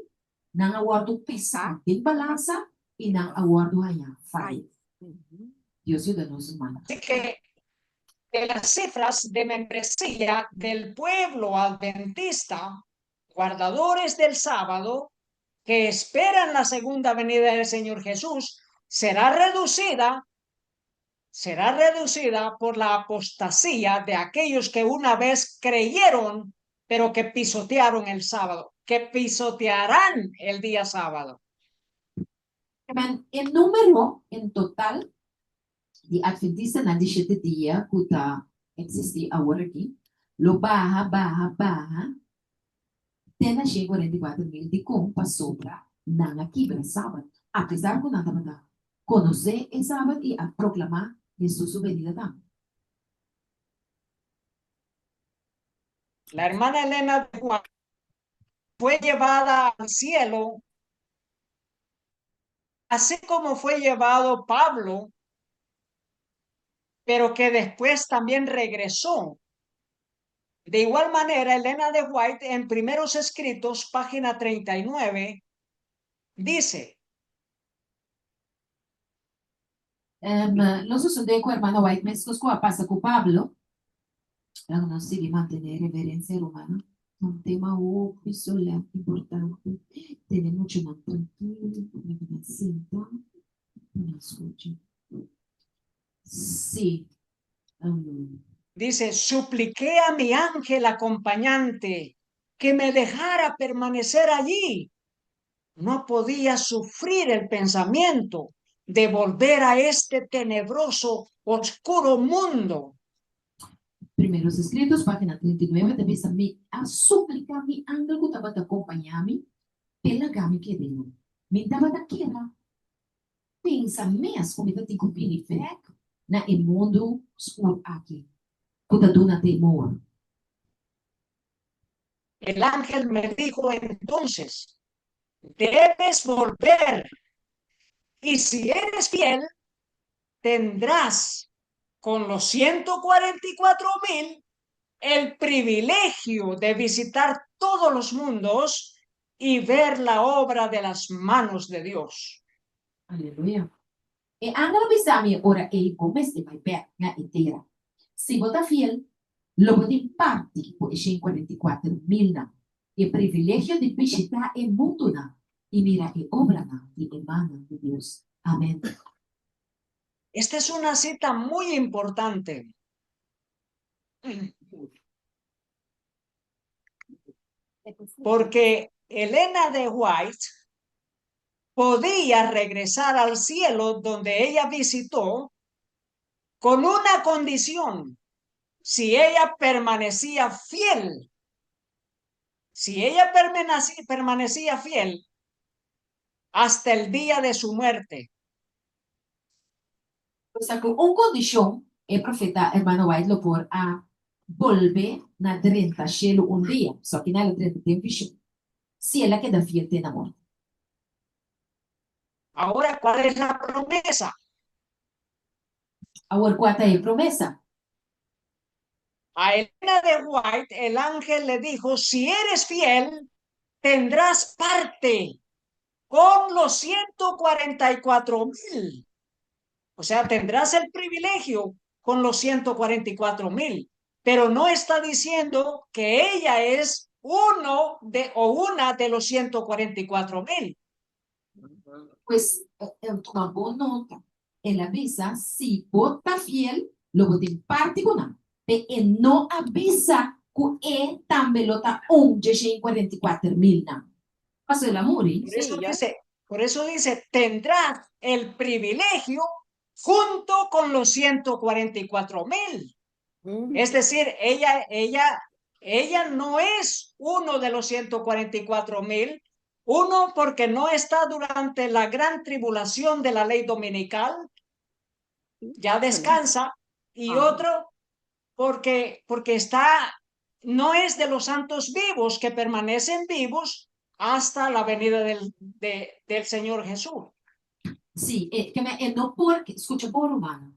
nan a wòrdu pesá den balansa i nan a wòrdu hañá fayo. Dios yuda nos, rumannan. Así que de las cifras de membresía del pueblo adventista, guardadores del sábado, que esperan la segunda venida del Señor Jesús, será reducida, será reducida por la apostasía de aquellos que una vez creyeron, pero que pisotearon el sábado, que pisotearán el día sábado. Men, e número en total di adventistanan di shete dia ku ta eksistí awor aki lo baha, baha, baha te na 144.000. Dikon? Pasobra nan a kibra sabat, apesar ku nan tabata konosé e sabat i a proklamá Hesus su benida tambe. La hermana Elena de White fue llevada al cielo, así como fue llevado Pablo, pero que después también regresó. De igual manera, Elena de White, en Primeros Escritos, página 39, dice: Lo sosodé ku hermana White meskos ku a pasa ku Pablo. Laga nos sigui mantené reverensia, rumannan. Ta un tema hopi solèm, importante. Tene muchanan trankil, laga nan sinta pa nan skucha. Sí. Dice, supliqué a mi ángel acompañante que me dejara permanecer allí. No podía sufrir el pensamiento de volver a este tenebroso, oscuro mundo. Primeros Escritos, página 39, ta bisa, Mi a supliká mi angel ku tabata kompañá mi p'e laga mi keda einan. Mi tabata keda pensa mes ku mi ta tin ku bini bèk na e mundu skur aki ku ta duna temor. El ángel me dijo entonces, debes volver, y si eres fiel, tendrás con los 144.000 el privilegio de visitar todos los mundos y ver la obra de las manos de Dios. Aleluya. E angel a bisa mi e ora ei, Bo mester bai bèk na e tera. Si bo ta fiel, lo bo tin parti ku e 144.000 nan, e privilegio di bishitá e mundunan i mira e obranan di e mannan di Dios. Amèn. Esta es una cita muy importante. Porque Elena de White podía regresar al cielo donde ella visitó con una condición: si ella permanecía fiel, si ella permanecía fiel hasta el día de su muerte. Pues ku un kondishon, e profeta hermano White lo por a bolbe na drenta shelu un dia. So aki nan el a drenta den vishon. Si el a keda fiel te na morto. Ahora, ¿cuál es la promesa? Awor, kua ta e promesa? A Elena de White, el ángel le dijo: "Si eres fiel, tendrás parte con los 144 mil". O sea, tendrás el privilegio con los 144 mil, pero no está diciendo que ella es uno de o una de los 144 mil. Pues, tuma bon nota. El a bisa, si bo ta fiel, lo bo tin parti ku nan. Pe e no a bisa ku e tambe lo ta un dje 144 mil nan. Paso el a muri. Por eso dice, por eso dice, tendrás el privilegio junto con los 144 mil. Es decir, ella no es uno de los 144 mil. Uno, porque no está durante la gran tribulación de la ley dominical, ya descansa. Y otro, porque está, no es de los santos vivos que permanecen vivos hasta la venida del Señor Jesús. Sí, ke men e no por, skucha bon, ruman.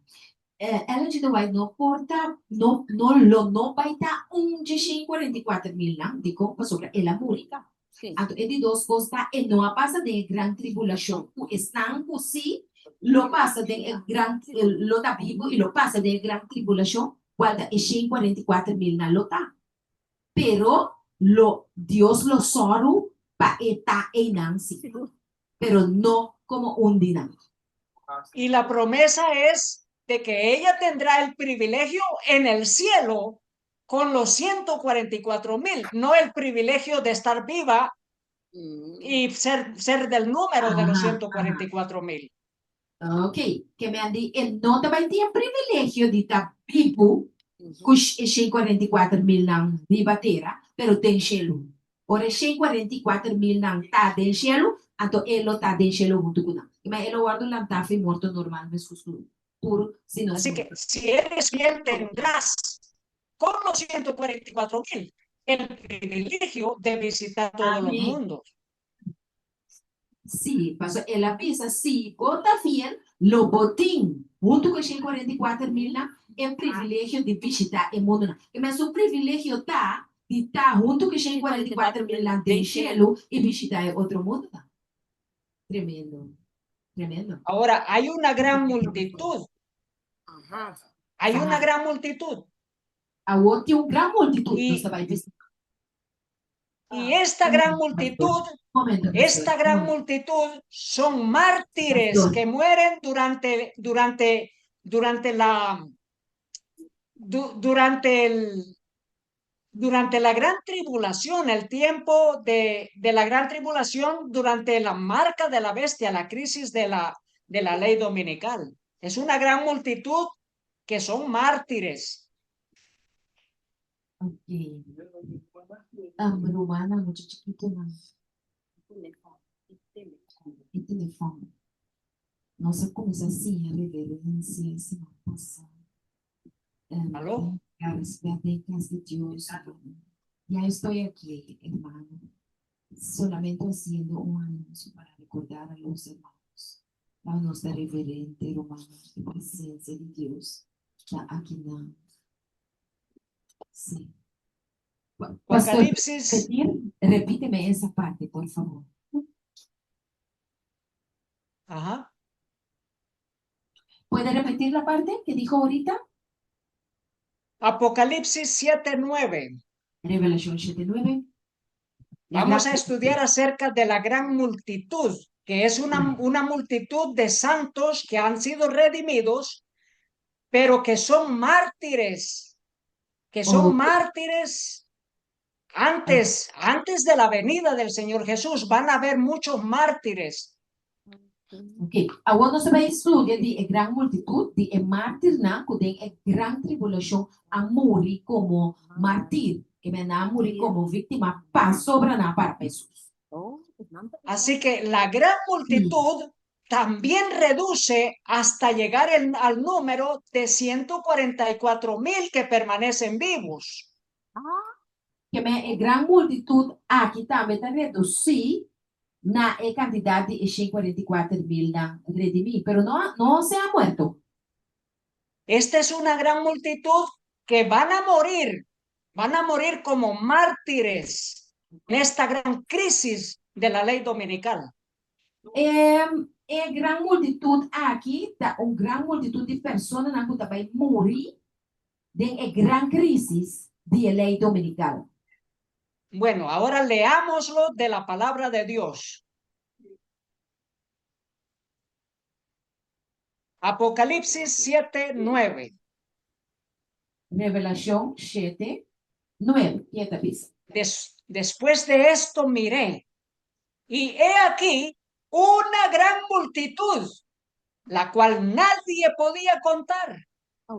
Ellen G. White no por ta, no, no, lo no bai ta un di 144 mil nan, dikon, pasobra el a muri. Anto, e di dos kos ta, e no a pasa den gran tribulashon. Ku esnan ku si, lo pasa den gran, lo ta bibu i lo pasa den gran tribulashon, kual ta e 144 mil nan lo ta. Pero lo Dios lo sòru pa e ta einan si. Pero no komo un di nan. Y la promesa es de que ella tendrá el privilegio en el cielo con los 144 mil, no el privilegio de estar viva y ser del número de los 144 mil. Ok, ke men di, e no ta bai tin privilegio di ta bibu ku 144 mil nan riba tera, pero den shelu. Ora 144 mil nan ta den shelu, anto e lo ta den shelu huntu ku nan. Ma e lo wòrdu lantá for di morto normal, meskos ku tur si nos Así que si eres fiel tendrás con los 144 mil el privilegio de visitar todos los Amén. mundos. Sí, paso el a bisa, si bo ta fiel, lo bo tin, huntu ku 144 mil nan, e privilegio di bishitá e mundu nan. I mes un privilegio ta, di ta huntu ku 144 mil nan den shelu i bishitá e otro mundu nan. Tremendo. Tremendo. Ahora, hay una gran multitud. Hay una gran multitud. Awor tin un gran multitut, nos ta bai bishitá. Y esta gran multitud, Momento, esta pastor, gran momento. multitud son mártires Pastor. que mueren durante la gran tribulación, el tiempo de la gran tribulación, durante la marca de la bestia, la crisis de la ley dominical. Es una gran multitud que son mártires. Ok. Ruman, muchu chikitu nan. E telefòn. Nos a kuminsá asina, reverensia, siman pasá. ¿Aló? Respeto en casa de Dios. Ya estoy aquí, hermano. Solamente haciendo un anuncio para recordar a los hermanos. A nuestra reverente hermano, la presencia de Dios está aquí. No. Sí. Pastor, Apocalipsis, repetir, repíteme esa parte, por favor. ¿Puede repetir la parte que dijo ahorita? Apocalipsis 7:9. Revelación 7:9. La Vamos a gran estudiar acerca de la gran multitud, que es una multitud de santos que han sido redimidos, pero que son mártires, que son mártires. Antes, antes de la venida del Señor Jesús, van a haber muchos mártires. Ok, awor nos ta bai studia di e gran multitut, di e mártirnan ku den e gran tribulashon a muri komo martir, ke men nan a muri komo víktima pasobra nan a para pa Hesus. Así que la gran multitud también reduce hasta llegar el, al número de 144 mil que permanecen vivos. Ke men e gran multitut aki tambe ta redusí na e kantidat di e 144 milnan redimí, pero no, no se ha muerto. Esta es una gran multitud que van a morir, van a morir como mártires en esta gran crisis de la ley dominical. E, e gran multitut aki ta un gran multitut di personanan ku ta bai muri den e gran krísis di e lei dominikal. Bueno, ahora leámoslo de la palabra de Dios. Apocalipsis 7, 9. Revelashon 7, 9. Kiko ta bisa? Des- después de esto miré, y he aquí una gran multitud, la cual nadie podía contar,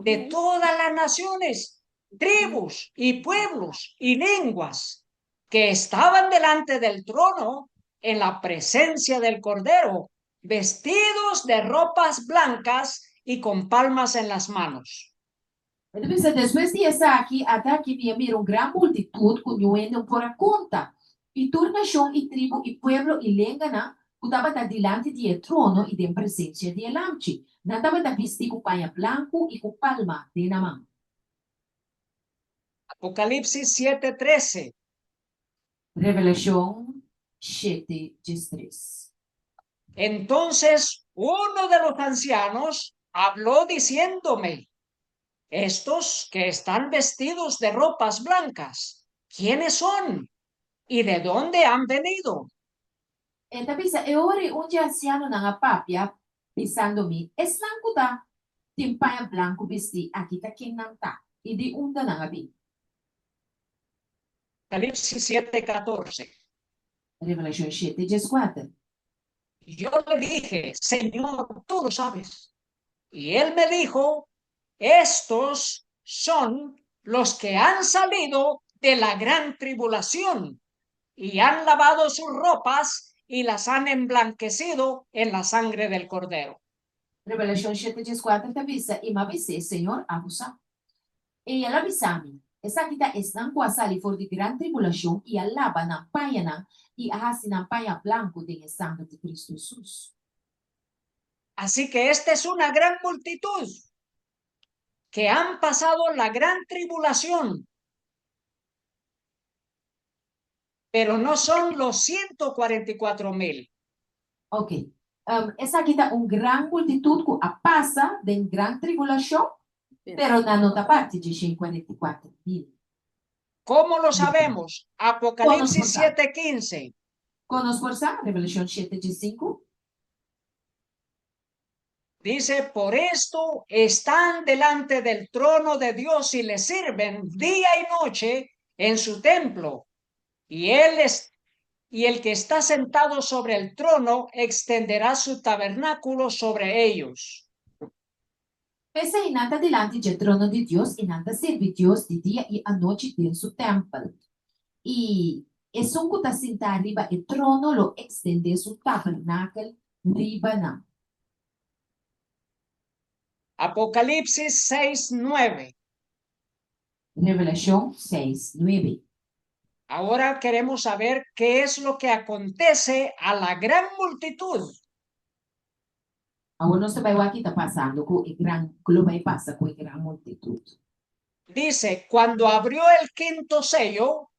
de todas las naciones, tribus y pueblos y lenguas, que estaban delante del trono en la presencia del Cordero, vestidos de ropas blancas y con palmas en las manos. E ta bisa, Despues di esaki, ata aki mi a mira un gran multitut ku niun hende no por a konta, i tur nashon i tribu i pueblo i lenganan ku tabata dilanti di e trono i den presensia di e Lamchi. Nan tabata bistí ku paña blanku i ku palma den nan man. Apocalipsis 7:13. Revelashon 7:13. Entonces uno de los ancianos habló diciéndome, estos que están vestidos de ropas blancas, ¿quiénes son? ¿Y de dónde han venido? E ta bisa, E ora ei un di e ansianonan a papia, bisando mi, Esnan ku ta tin paña blanku bistí aki ta ken nan ta, i di unda nan a bin? Apocalipsis 7:14. Revelashon 7:14. Yo le dije, Señor, tú lo sabes. Y él me dijo, estos son los que han salido de la gran tribulación y han lavado sus ropas y las han emblanquecido en la sangre del Cordero. Revelashon 7:14 ta bisa, I m'a bis'é, Señor, abo sa. I el a bisa mi, Esaki ta esnan ku a sali for di gran tribulashon i a laba nan pañanan i a hasi nan paña blanku den e sanger di Kristu Hesus. Así que esta es una gran multitud que han pasado la gran tribulación, pero no son los 144 mil. Ok. Esaki ta un gran multitut ku a pasa den gran tribulashon, pero nan no ta parti dje 144 mil. ¿Cómo lo sabemos? Apocalipsis 7:15. Kon nos por sa? Revelashon 7:15. Dice, por esto están delante del trono de Dios y le sirven día y noche en su templo. Y él es, y el que está sentado sobre el trono extenderá su tabernáculo sobre ellos. P'esei nan ta dilanti dje trono di Dios i nan ta sirbi Dios di dia i anochi den su tèmpel. I esun ku ta sintá riba e trono lo ekstendé su tabernakel riba nan. Apocalipsis 6, 9. Revelashon 6, 9. Ahora queremos saber qué es lo que acontece a la gran multitud. Awor nos ta bai wak ki ta pasando ku e gran, ku lo bai pasa ku e gran multitut. Dice, cuando abrió el quinto sello,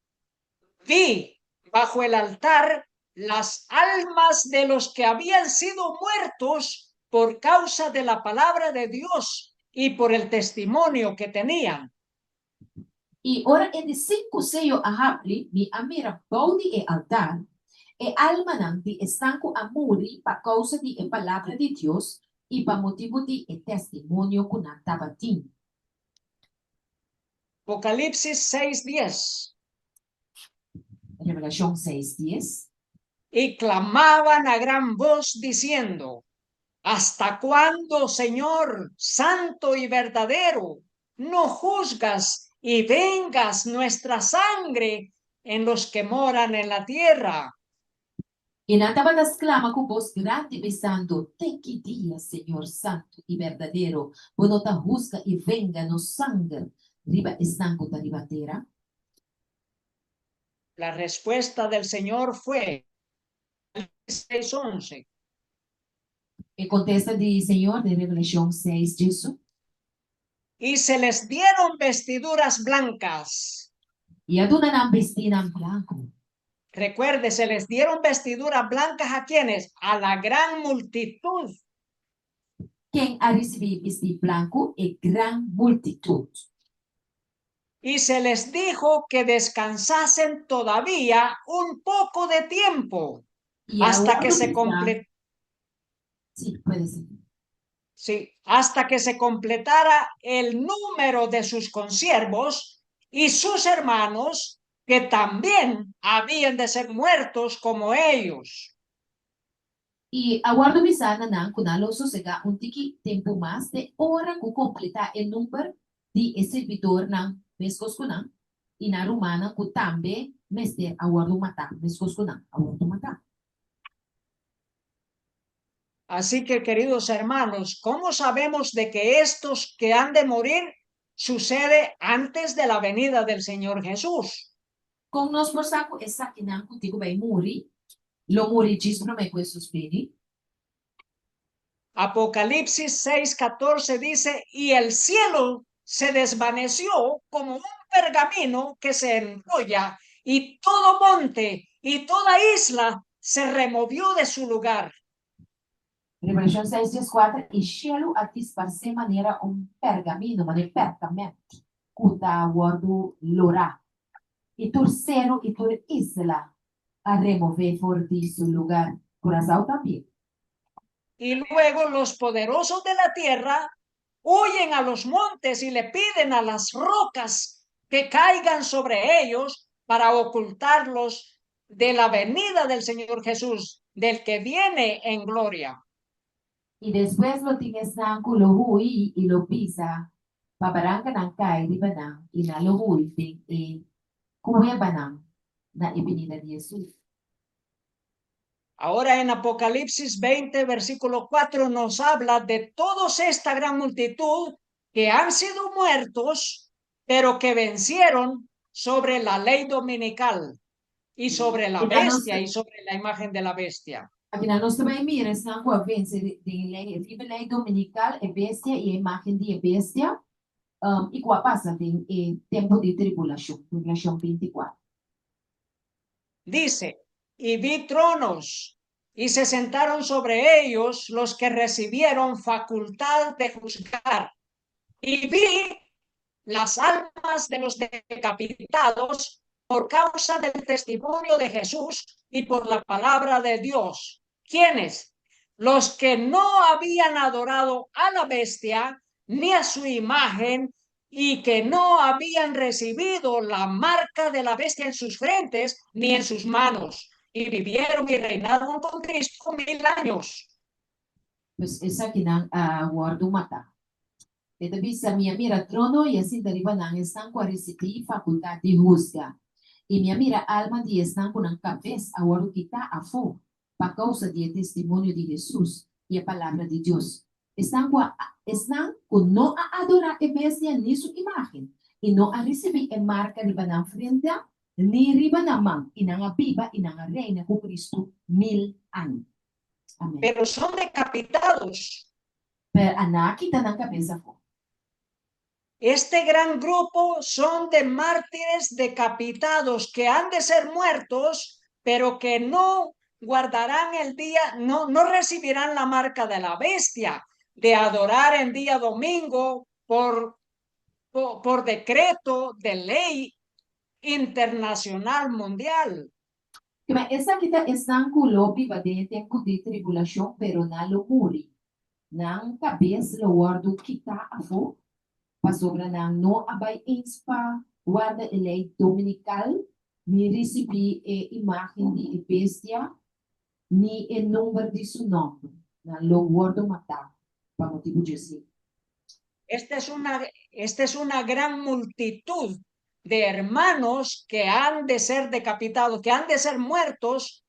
vi bajo el altar las almas de los que habían sido muertos por causa de la palabra de Dios y por el testimonio que tenían. I ora e di sinku seyo a habri, mi a mira bou di e altar e almanan di esnan ku a muri pa kousa di e palabra di Dios i pa motibu di e testimonio ku nan tabatin. Apocalipsis 6, 10. Revelashon 6, 10. Y clamaban a gran voz diciendo: ¿Hasta cuándo, Señor, santo y verdadero, no juzgas y vengas nuestra sangre en los que moran en la tierra? I nan tabata sklama ku bos grandi, bisando: Te ki dia, Señor santu i berdadero, bo no ta husga i venga nos sanger riba esnan ku ta riba tera? La respuesta del Señor fue 6:11. E kontesta di Señor den Revelashon 6, 11. Y se les dieron vestiduras blancas. I a duna nan bistinan blanku. Recuerde, se les dieron vestiduras blancas ¿a quiénes? A la gran multitud. Ken a risibí bistí blanku? E gran multitut. Y se les dijo que descansasen todavía un poco de tiempo I hasta que awor se bisa, comple Sí, puede ser. Sí, hasta que se completara el número de sus consiervos y sus hermanos que también habían de ser muertos como ellos. I a wòrdu bisá na nan ku nan lo sosegá un tiki tempu mas te ora ku kompletá e number di e sirbidornan meskos ku nan i nan rumannan ku tambe mester a wòrdu matá meskos ku nan a wòrdu matá. Así que, queridos hermanos, ¿cómo sabemos de que estos que han de morir sucede antes de la venida del Señor Jesús? Kon nos por sa ku esakinan ku tin ku bai muri, lo muri djis promé ku Hesus bini? Apocalipsis 6:14 dice: "Y el cielo se desvaneció como un pergamino que se enrolla, y todo monte y toda isla se removió de su lugar". Revelashon 6, 14. I shelu a disparsé manera un pergamino, manera pèrkamènt, ku ta wòrdu lorá. I tur seru i tur isla a remové for di su lugá. Kurason tambe. Y luego los poderosos de la tierra huyen a los montes y le piden a las rocas que caigan sobre ellos para ocultarlos de la venida del Señor Jesús, del que viene en gloria. I despues lo tin esnan ku lo hui i lo bisa pa barankanan kai riba nan i nan lo hui den e kuebanan na e binida di Hesus. Ahora en Apocalipsis 20, versículo 4, nos habla de toda esta gran multitud que han sido muertos, pero que vencieron sobre la ley dominical y sobre la I nos bestia y sobre la imagen de la bestia. Akinan nos ta bai mira esnan ku a vense den lei, riba lei dominikal, e bestia i e imágen di e bestia, i ku a pasa den e tempu di tribulashon, Revelashon 24. Dice: "Y vi tronos y se sentaron sobre ellos los que recibieron facultad de juzgar. Y vi las almas de los decapitados por causa del testimonio de Jesús y por la palabra de Dios". ¿Quiénes? Los que no habían adorado a la bestia ni a su imagen y que no habían recibido la marca de la bestia en sus frentes ni en sus manos. Y vivieron y reinaron con Cristo 1000 años. Pues esakinan a wòrdu matá. E ta bisa: Mi a mira trono i a sinta riba nan esnan ku a risibí fakultat di husga. I mi a mira alma di esnan ku nan kabes a wòrdu kitá afó pa kousa di e testimonio di Hesus i e palabra di Dios. Esnan ku no a adorá e bestia ni su imágen i no a risibí e marka riba nan frente ni riba nan man, i nan a biba i nan a reina ku Kristu 1000 aña. Amèn. Pero son decapitados. Pero nan a kita nan kabes afó. Este gran grupo son de mártires decapitados que han de ser muertos, pero que no guardarán el día, no, no recibirán la marca de la bestia, de adorar en día domingo por decreto de ley internacional mundial. Ma esaki ta esnan ku lo biba den tempu di tribulashon, pero nan lo muri. Nan kabes lo wòrdu kitá afó, pasobra nan no a bai eens pa warda e lei dominikal. Ni risibí e imágen di e bestia, ni e number di su nòmber, nan lo wòrdu matá pa motibu di esei. Esta es una gran multitud de hermanos que han de ser decapitados, que han de ser muertos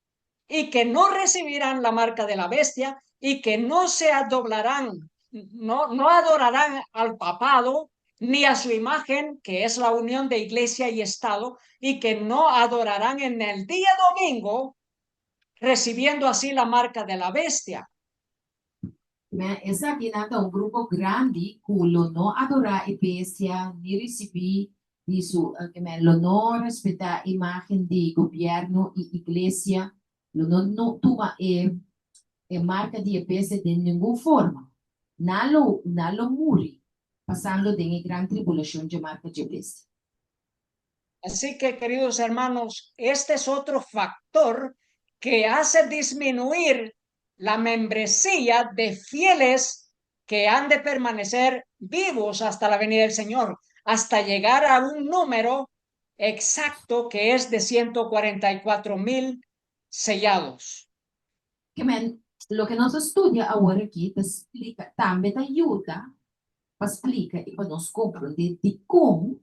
y que no recibirán la marca de la bestia y que no se doblarán, no, no adorarán al papado ni a su imagen, que es la unión de iglesia y Estado, y que no adorarán en el día domingo, recibiendo así la marca de la bestia. Esaki nan ta un grupo grandi ku lo no adorá e bestia ni risibí di su ke lo no respetá imágen di gobièrnu i iglesia, lo no tuma e marka di e bestia di ningun forma. Nan lo muri pasando den gran tribulashon di marka di bestia. Así que, queridos hermanos, este es otro factor que hace disminuir la membresía de fieles que han de permanecer vivos hasta la venida del Señor, hasta llegar a un número exacto que es de 144 mil sellados. Ke men, loke nos a studia awor aki, ta splika, tambe ta yuda pa splika i pa nos komprondé di kon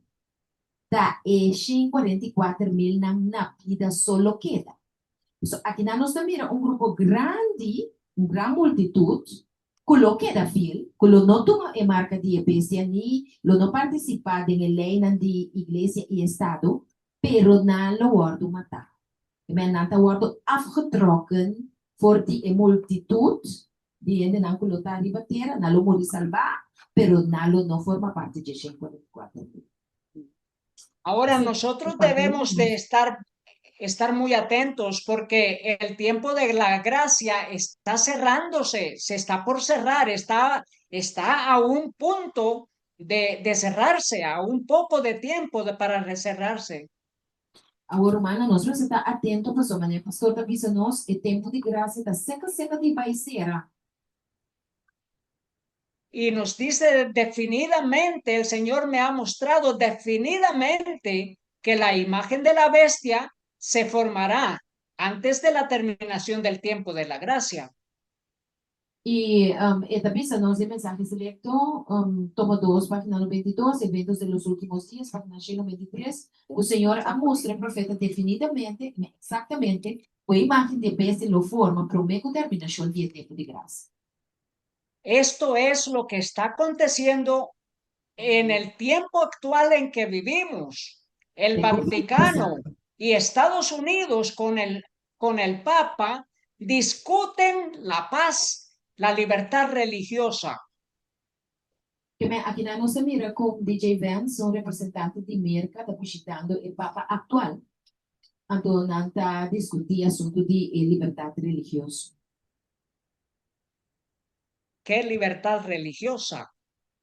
ta e 144 mil nan na bida so lo keda. So, aki nos mira un grupo grandi, un gran multitut, ku lo keda fiel, ku lo no tuma e marka di bestia ni lo no partisipá den lei di iglesia i estado, pero nan lo wòrdu matá. Men nan ta wòrdu afgetrokken for di e multitut di hende nan ku lo ta riba tera, nan lo muri salbá, pero nan lo no forma parti di 144 mil. Ahora nosotros debemos de estar muy atentos porque el tiempo de la gracia está cerrándose, se está por cerrar, está a un punto de cerrarse, a un poco de tiempo para cerrarse. Awor, ruman, nos mester ta atento, pastor, manera pastor ta bisa nos, e tempu di grasia ta serka serka di bai sera. Y nos dice definidamente, el Señor me ha mostrado definidamente que la imagen de la bestia se formará antes de la terminación del tiempo de la gracia. I e tambe nos den Mensahe Selekto, tomo 2, página 92, Eventos de los Últimos Días, página 193, e Señor a mustra e profeta definidamente, eksaktamente, e imágen di bestia lo forma promé ku terminashon di tempu di grasia. Esto es lo que está aconteciendo en el tiempo actual en que vivimos. El Vaticano y Estados Unidos con el Papa discuten la paz, la libertad religiosa. Ke men aki nos mira ku DJ Vance, un representante di Merka, ta bishitando e Papa aktual. Anto, nan ta diskutí asuntu di libertat religioso. ¿Qué libertad religiosa?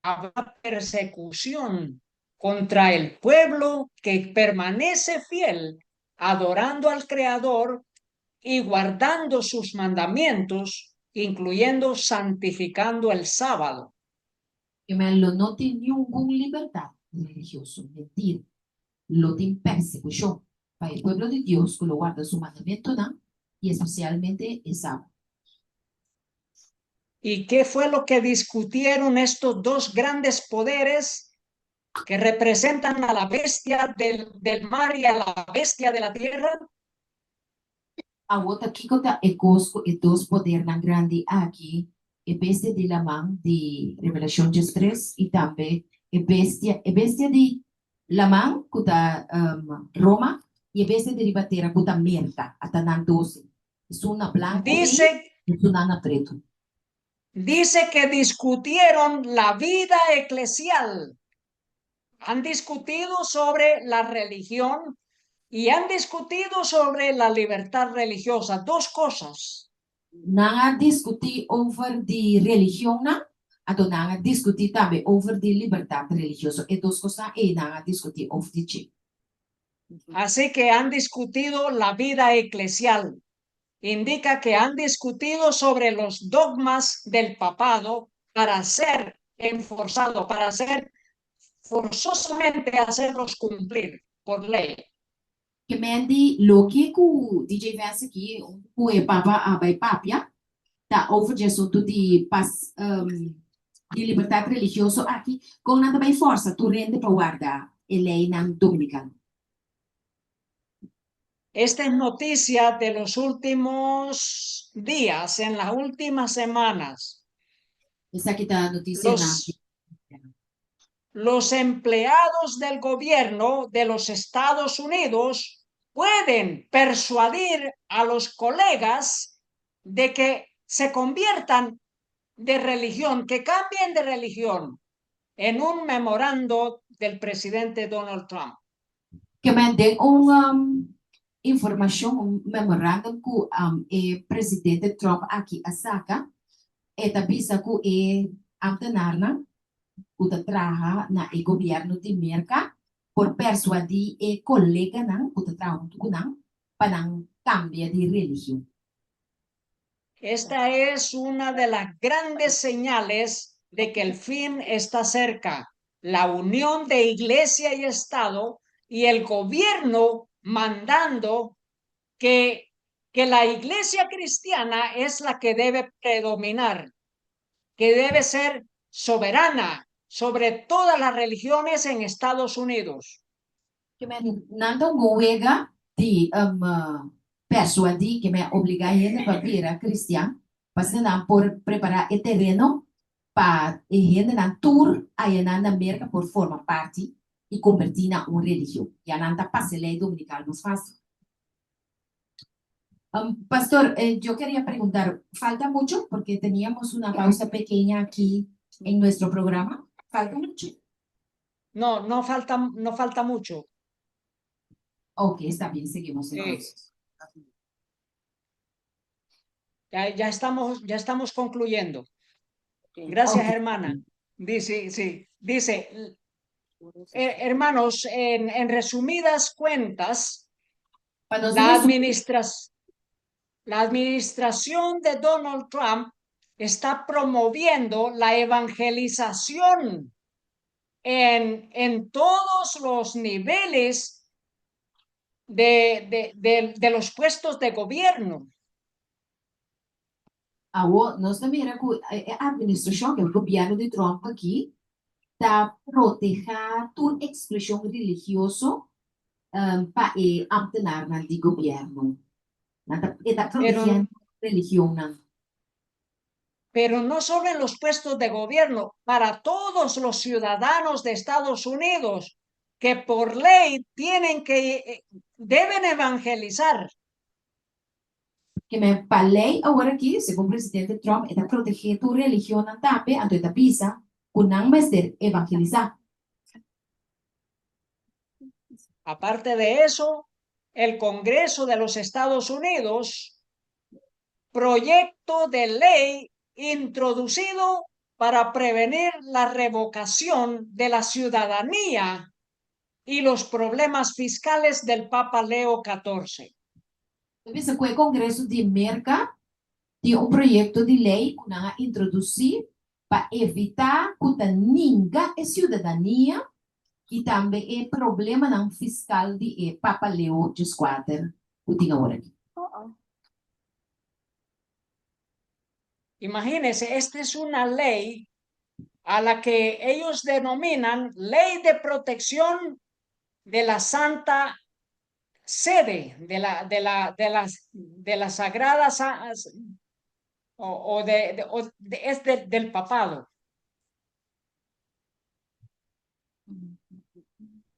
Habrá persecución contra el pueblo que permanece fiel, adorando al Creador y guardando sus mandamientos, incluyendo santificando el sábado. Ke men lo no tin ningun libertat religioso, mentira. Lo tin persekushon pa e pueblo di Dios ku lo warda su mandamentunan, i espesialmente e sabat. ¿Y qué fue lo que discutieron estos dos grandes poderes que representan a la bestia del mar y a la bestia de la tierra? Awor kiko ta e kos ku e dos podernan grandi aki, e bestia di laman di Revelashon 3 i tambe e bestia di laman ku ta Roma i e bestia di riba tera ku ta Merka, ata nan dos. Esun na blanku Dice, i esun na pretu. Dice que discutieron la vida eclesial. Han discutido sobre la religión y han discutido sobre la libertad religiosa. Dos cosas. Nan a diskutí over di religion nan, anto nan a diskutí tambe over di libertat religioso. E dos kos ei nan a diskutí over di dje. Así que han discutido la vida eclesial. Indica que han discutido sobre los dogmas del papado para ser enforzado, para ser forzosamente hacerlos cumplir por ley. Ke men di loke ku DJ Vance aki ku e papa a bai papia ta over di asuntu di pas di libertat religioso aki kon nan ta bai forsa tur hende pa warda e leinan dominikano. Esta es noticia de los últimos días, en las últimas semanas. Esaki ta notisianan Los, los empleados del gobierno de los Estados Unidos pueden persuadir a los colegas de que se conviertan de religión, que cambien de religión, en un memorando del presidente Donald Trump. Ke men den un informashon, un memorandum ku e presidente Trump aki a saka, e ta bisa ku e ambtenarnan ku ta traha na e gobièrnu di Merka por persuadí e koleganan ku ta traha huntu ku nan pa nan kambia di religion. Esta es una de las grandes señales de que el fin está cerca. La unión de iglesia y Estado y el gobierno mandando que, que la iglesia cristiana es la que debe predominar, que debe ser soberana sobre todas las religiones en Estados Unidos. Ke men nan ta un wega di persuadí, ke men obligá hende pa bira kristian, pa asina nan por prepará e tereno pa e hendenan tur ayanan na Merka por forma parti i kombertí na un religion. Ya nan ta pasa e lei dominikal mas fásil. Pastor, yo quería preguntar, ¿falta mucho? Porque teníamos una pausa pequeña aquí en nuestro programa. ¿Falta mucho? No, no falta, no falta mucho. Ok, está bien, seguimos entonces. Ya, ya estamos concluyendo. Gracias, hermana. Dice, sí, dice, hermanos, en resumidas cuentas, la administración de Donald Trump está promoviendo la evangelización en todos los niveles de los puestos de gobierno. Awor, nos ta mira ku e administrashon, e gobièrnu di Trump aki, ta protehá tur ekspreshon religioso pa e ambtenarnan di gobièrnu. Nan ta, e ta protehiendo religionnan. Pero no solo en los puestos de gobierno, para todos los ciudadanos de Estados Unidos que por ley deben evangelizar. Ke men pa lei awor aki, segun presidente Trump, e ta protehé tur religionnan tambe, anto e ta bisa ku nan mester evangelisá. Aparte de eso, el Congreso de los Estados Unidos, proyecto de ley introducido para prevenir la revocación de la ciudadanía y los problemas fiscales del Papa Leo XIV. Bisa ku e Kongreso di Merka tin un proyekto di lei ku nan a introdusí pa evitá ku ta ninga e siudadania i tambe e problemanan fiskal di e Papa Leo XIV ku tin awor aki. Imagínense, esta es una ley a la que ellos denominan Ley de Protección de la Santa Sede, de la Sagrada o es del papado.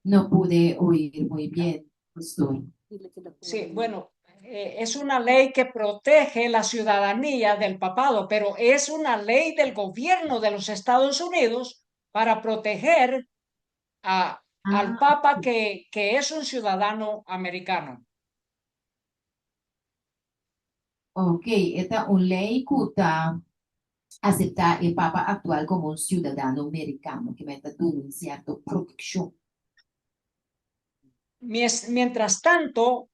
No pude oír muy bien, pastor. Sí, bueno, es una ley que protege la ciudadanía del papado, pero es una ley del gobierno de los Estados Unidos para proteger al papa que es un ciudadano americano. Ok, esta un lei ku ta aseptá e papa aktual komo un siudadano merikano, ke ta duna un sierto protekshon. Mientras tanto,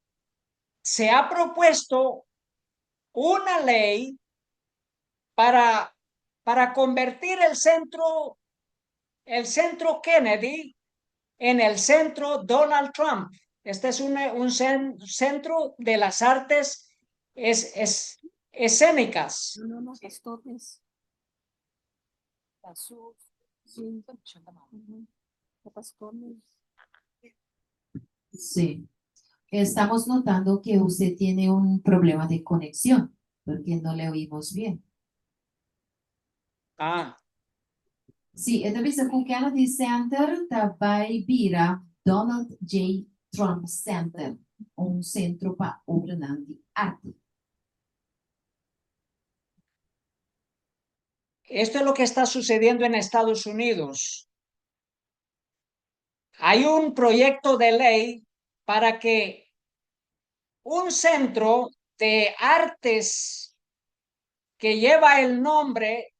se ha propuesto una ley para convertir el centro Kennedy en el centro Donald Trump. Este es un centro de las artes escénicas. No, no, pastor es. Sí. Pastor. Sí. Estamos notando que usted tiene un problema de conexión, porque no le oímos bien. Ah. Sí, entonces ku Kennedy Center ta bai bira Donald J. Trump Center, un sentro pa obra di arte. Esto es lo que está sucediendo en Estados Unidos. Hay un proyecto de ley para que un centro de artes que lleva el nombre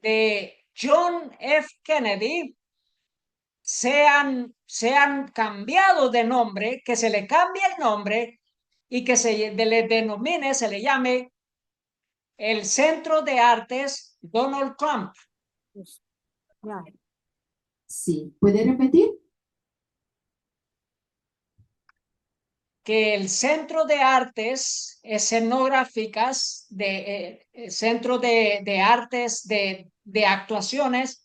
de John F. Kennedy sean cambiado de nombre, que se le cambie el nombre y que se le denomine, se le llame el Centro de Artes Donald Trump. Sí, ¿puede repetir? Que el Centro de Artes Escenográficas, Centro de Artes de Actuaciones,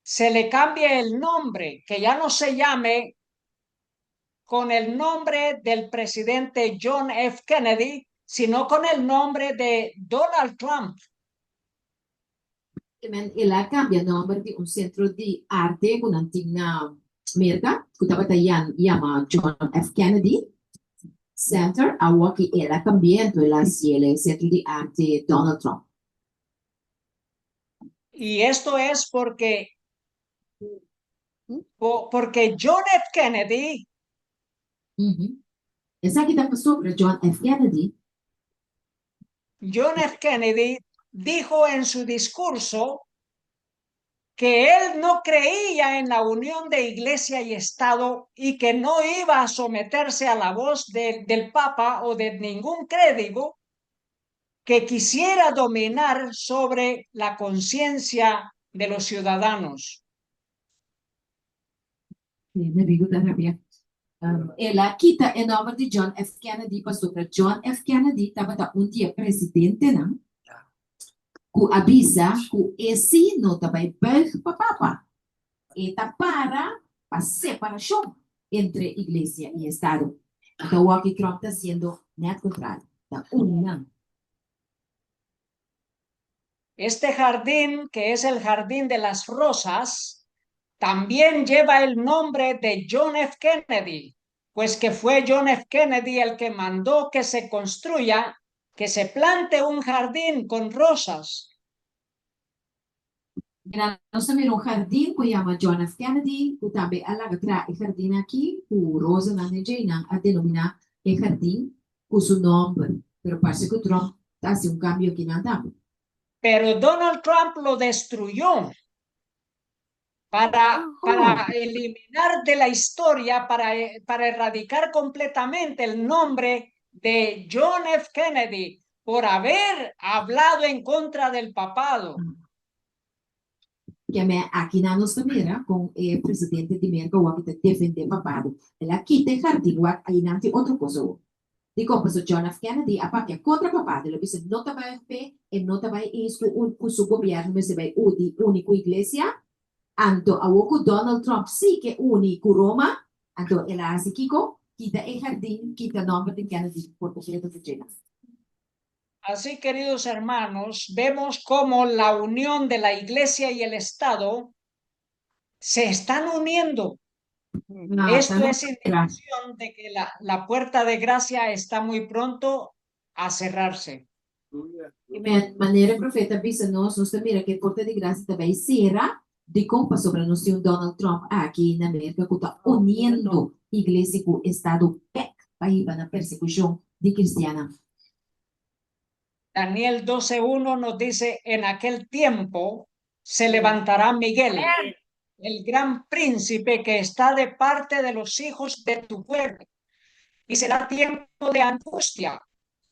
se le cambie el nombre, que ya no se llame con el nombre del presidente John F. Kennedy, sino con el nombre de Donald Trump. El a kambia nòmber di un sentro di arte ku nan tin na Merka, ku tabata yama John F. Kennedy Center, awor ku el a kambia, el a hasié Sentro di Arte Donald Trump. Y esto es porque John F. Kennedy Esaki ta sobre John F. Kennedy. John F. Kennedy dijo en su discurso que él no creía en la unión de iglesia y Estado y que no iba a someterse a la voz del Papa o de ningún clérigo que quisiera dominar sobre la conciencia de los ciudadanos. Sí, mi amigu ta rabia. El a kita e nòmber di John F. Kennedy, pasobra John F. Kennedy tabata un di e presidentenan ku a bisa ku e sí no ta bai buig pa papa. E ta para pa separashon entre iglesia i estado. Anto awor Trump ta hasiendo nèt kontrario. Ta uni nan. Este jardín, que es el Jardín de las Rosas, también lleva el nombre de John F. Kennedy, pues que fue John F. Kennedy el que mandó que se construya, que se plante un jardín con rosas. Mira, nos ta mira un hardin ku yama John F. Kennedy, ku tambe a laga traha e hardin aki, ku rosanan nan a denominá e hardin ku su nòmber. Pero parse ku Trump ta hasi un kambio akinan tambe. Pero Donald Trump lo destruyó para eliminar de la historia, para erradicar completamente el nombre de John F. Kennedy por haber hablado en contra del papado. Ke men akinan nos ta mira ku e presidente di Merka ku ta defendé papado. El a kita e hardin wak einan tin otro kos. Dikon paso John F. Kennedy a papia kontra papado. El a bisa no ta bai pe e no ta bai eens ku su gobièrnu mester bai uni uni ku iglesia. Anto awor ku Donald Trump sí ke uni ku Roma, anto el a hasi kiko, kita e hardin, kita nòmber di Kennedy por kompleto di. Así, queridos hermanos, vemos cómo la unión de la Iglesia y el Estado se están uniendo. No, Esto también es indicación de que la puerta de gracia está muy pronto a cerrarse. Manera profeta a bisa nos, nos mira ku e porta di grasia ta bai sera, dikon pasobra nos tin Donald Trump aki na Merka ku ta uniendo iglesia ku estado bèk pa na persekushon di kristiannan. Daniel 12.1 nos dice: "En aquel tiempo se levantará Miguel, el gran príncipe que está de parte de los hijos de tu pueblo, y será tiempo de angustia,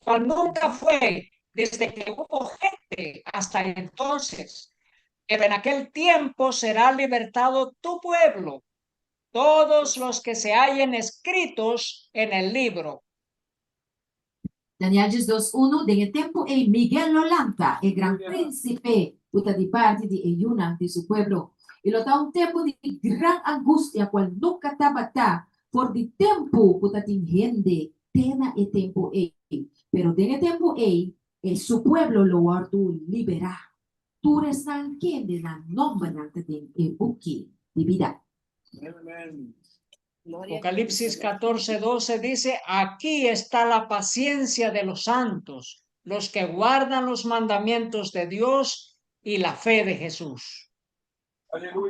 cual nunca fue desde que hubo gente hasta entonces. Pero en aquel tiempo será libertado tu pueblo". Todos los que se hallen escritos en el libro. Daniel 12, 1. Den e tempu ei Miguel lo lanta, e gran prínsipe, ku ta di parti di e yunan di su pueblo. I lo ta un tempu di gran angustia, kual nunka tabata for di tempu ku tatin hende te na e tempu ei. Pero den e tempu ei, e su pueblo lo wòrdu liberá, tur esnan kende nan nòmbernan ta den e buki di bida. Apocalipsis 14, 12 dice: "Aquí está la paciencia de los santos, los que guardan los mandamientos de Dios y la fe de Jesús."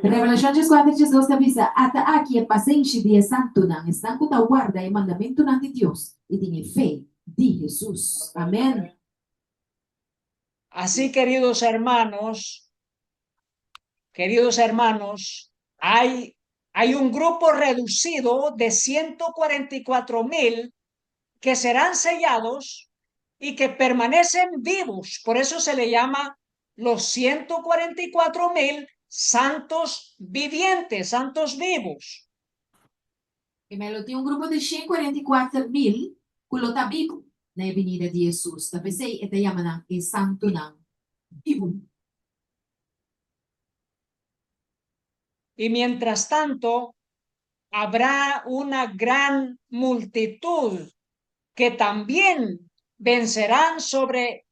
Revelashon 14, 12 ta bisa: "Ata aki e pasenshi di e santunan, esnan ku ta warda e mandamentunan di Dios i tin e fe di Hesus." Amèn. Así, queridos hermanos, hay un grupo reducido de 144 mil que serán sellados y que permanecen vivos. Por eso se le llama los 144 mil santos vivientes, santos vivos. I lo tin un grupo di 144 mil ku lo ta bibu na binida di Hesus. Ta p'esei e ta yama nan e santunan bibu. Y mientras tanto, habrá una gran multitud que también vencerán sobre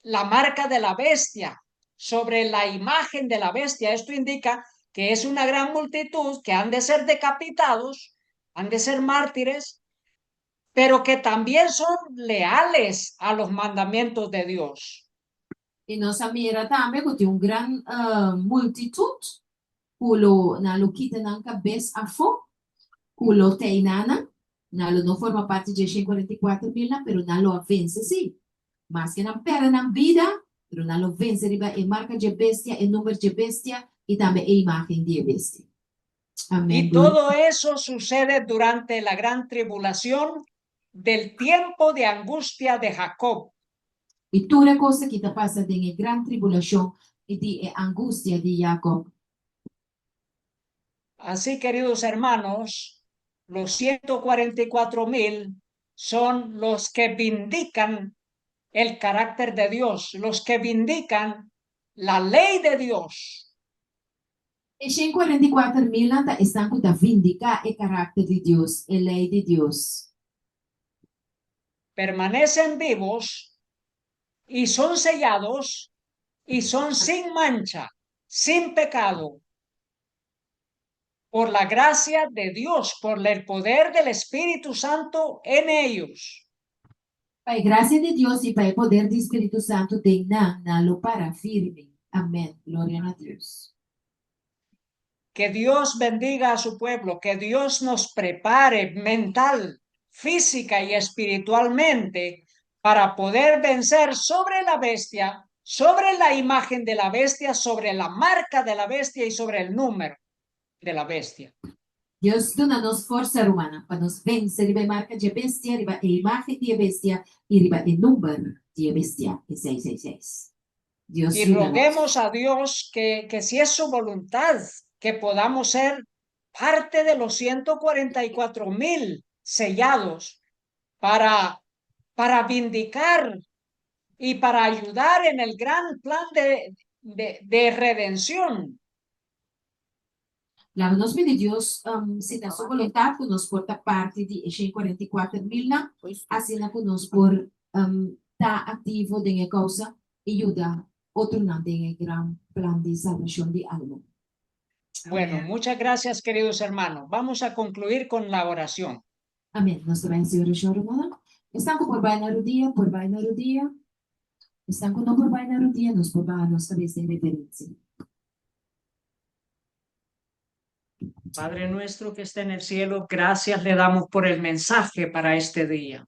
la marca de la bestia, sobre la imagen de la bestia. Esto indica que es una gran multitud que han de ser decapitados, han de ser mártires, pero que también son leales a los mandamientos de Dios. I nos a mira tambe ku tin un gran multitut ku lo nan lo kita nan kabes afó, ku lo t'ei nan, nan lo no forma parti di 144 mil, pero nan lo a vense sí. Maske nan pèrdè nan bida, pero nan lo vense riba e marka di bestia, e number di bestia i tambe e imágen di bestia. Amèn. Y todo eso sucede durante la gran tribulación del tiempo de angustia de Jacob. I tur e kos aki ta pasa den e gran tribulashon i di e angustia di Jacob. Así, queridos hermanos, los 144 mil son los que vindican el carácter de Dios, los que vindican la ley de Dios. E 144 mil ta esnan ku ta vindiká e karakter di Dios, e lei di Dios. Permanecen vivos y son sellados y son sin mancha, sin pecado, por la gracia de Dios, por el poder del Espíritu Santo en ellos. Pa grasia di Dios i pa poder di Spiritu Santu den nan, nan lo para firme. Amèn. Gloria na Dios. Que Dios bendiga a su pueblo, que Dios nos prepare mental, física y espiritualmente para poder vencer sobre la bestia, sobre la imagen de la bestia, sobre la marca de la bestia y sobre el número de la bestia. Dios duna nos forsa, ruman, pa nos vense riba marka di bestia, riba e imágen di bestia i riba e number di bestia, e 666. Dios Y yuda nos. Roguemos a Dios que si es su voluntad, que podamos ser parte de los 144 mil sellados para vindicar y para ayudar en el gran plan de redención. Laga nos pidi Dios, si ta su boluntat, ku nos por ta parti di 144 mil nan, asina ku nos por ta aktivo den e kousa i yuda otronan den e gran plan di salbashon di alma. Bueno, muchas gracias, queridos hermanos. Vamos a concluir con la oración. Amèn. Nos ta bai hasi orashon, ruman. Esnan ku por bai na rudia, por bai na rudia. Esnan ku no por bai na rudia, nos por baha nos kabes den reverensia. Padre nuestro que está en el cielo, gracias le damos por el mensaje para este día.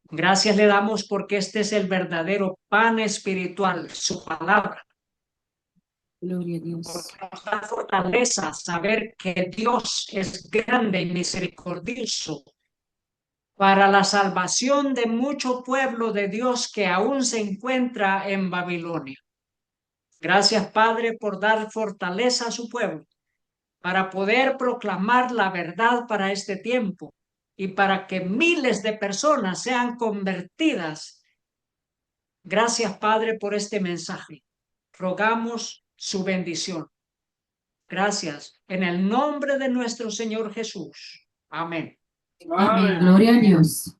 Gracias le damos porque este es el verdadero pan espiritual, su palabra. Gloria a Dios. Porque nos da fortaleza saber que Dios es grande y misericordioso para la salvación de mucho pueblo de Dios que aún se encuentra en Babilonia. Gracias, Padre, por dar fortaleza a su pueblo. Para poder proclamar la verdad para este tiempo y para que miles de personas sean convertidas. Gracias, Padre, por este mensaje. Rogamos su bendición. Gracias. En el nombre de nuestro Señor Jesús. Amén. Amèn. Gloria na Dios.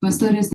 Pastor.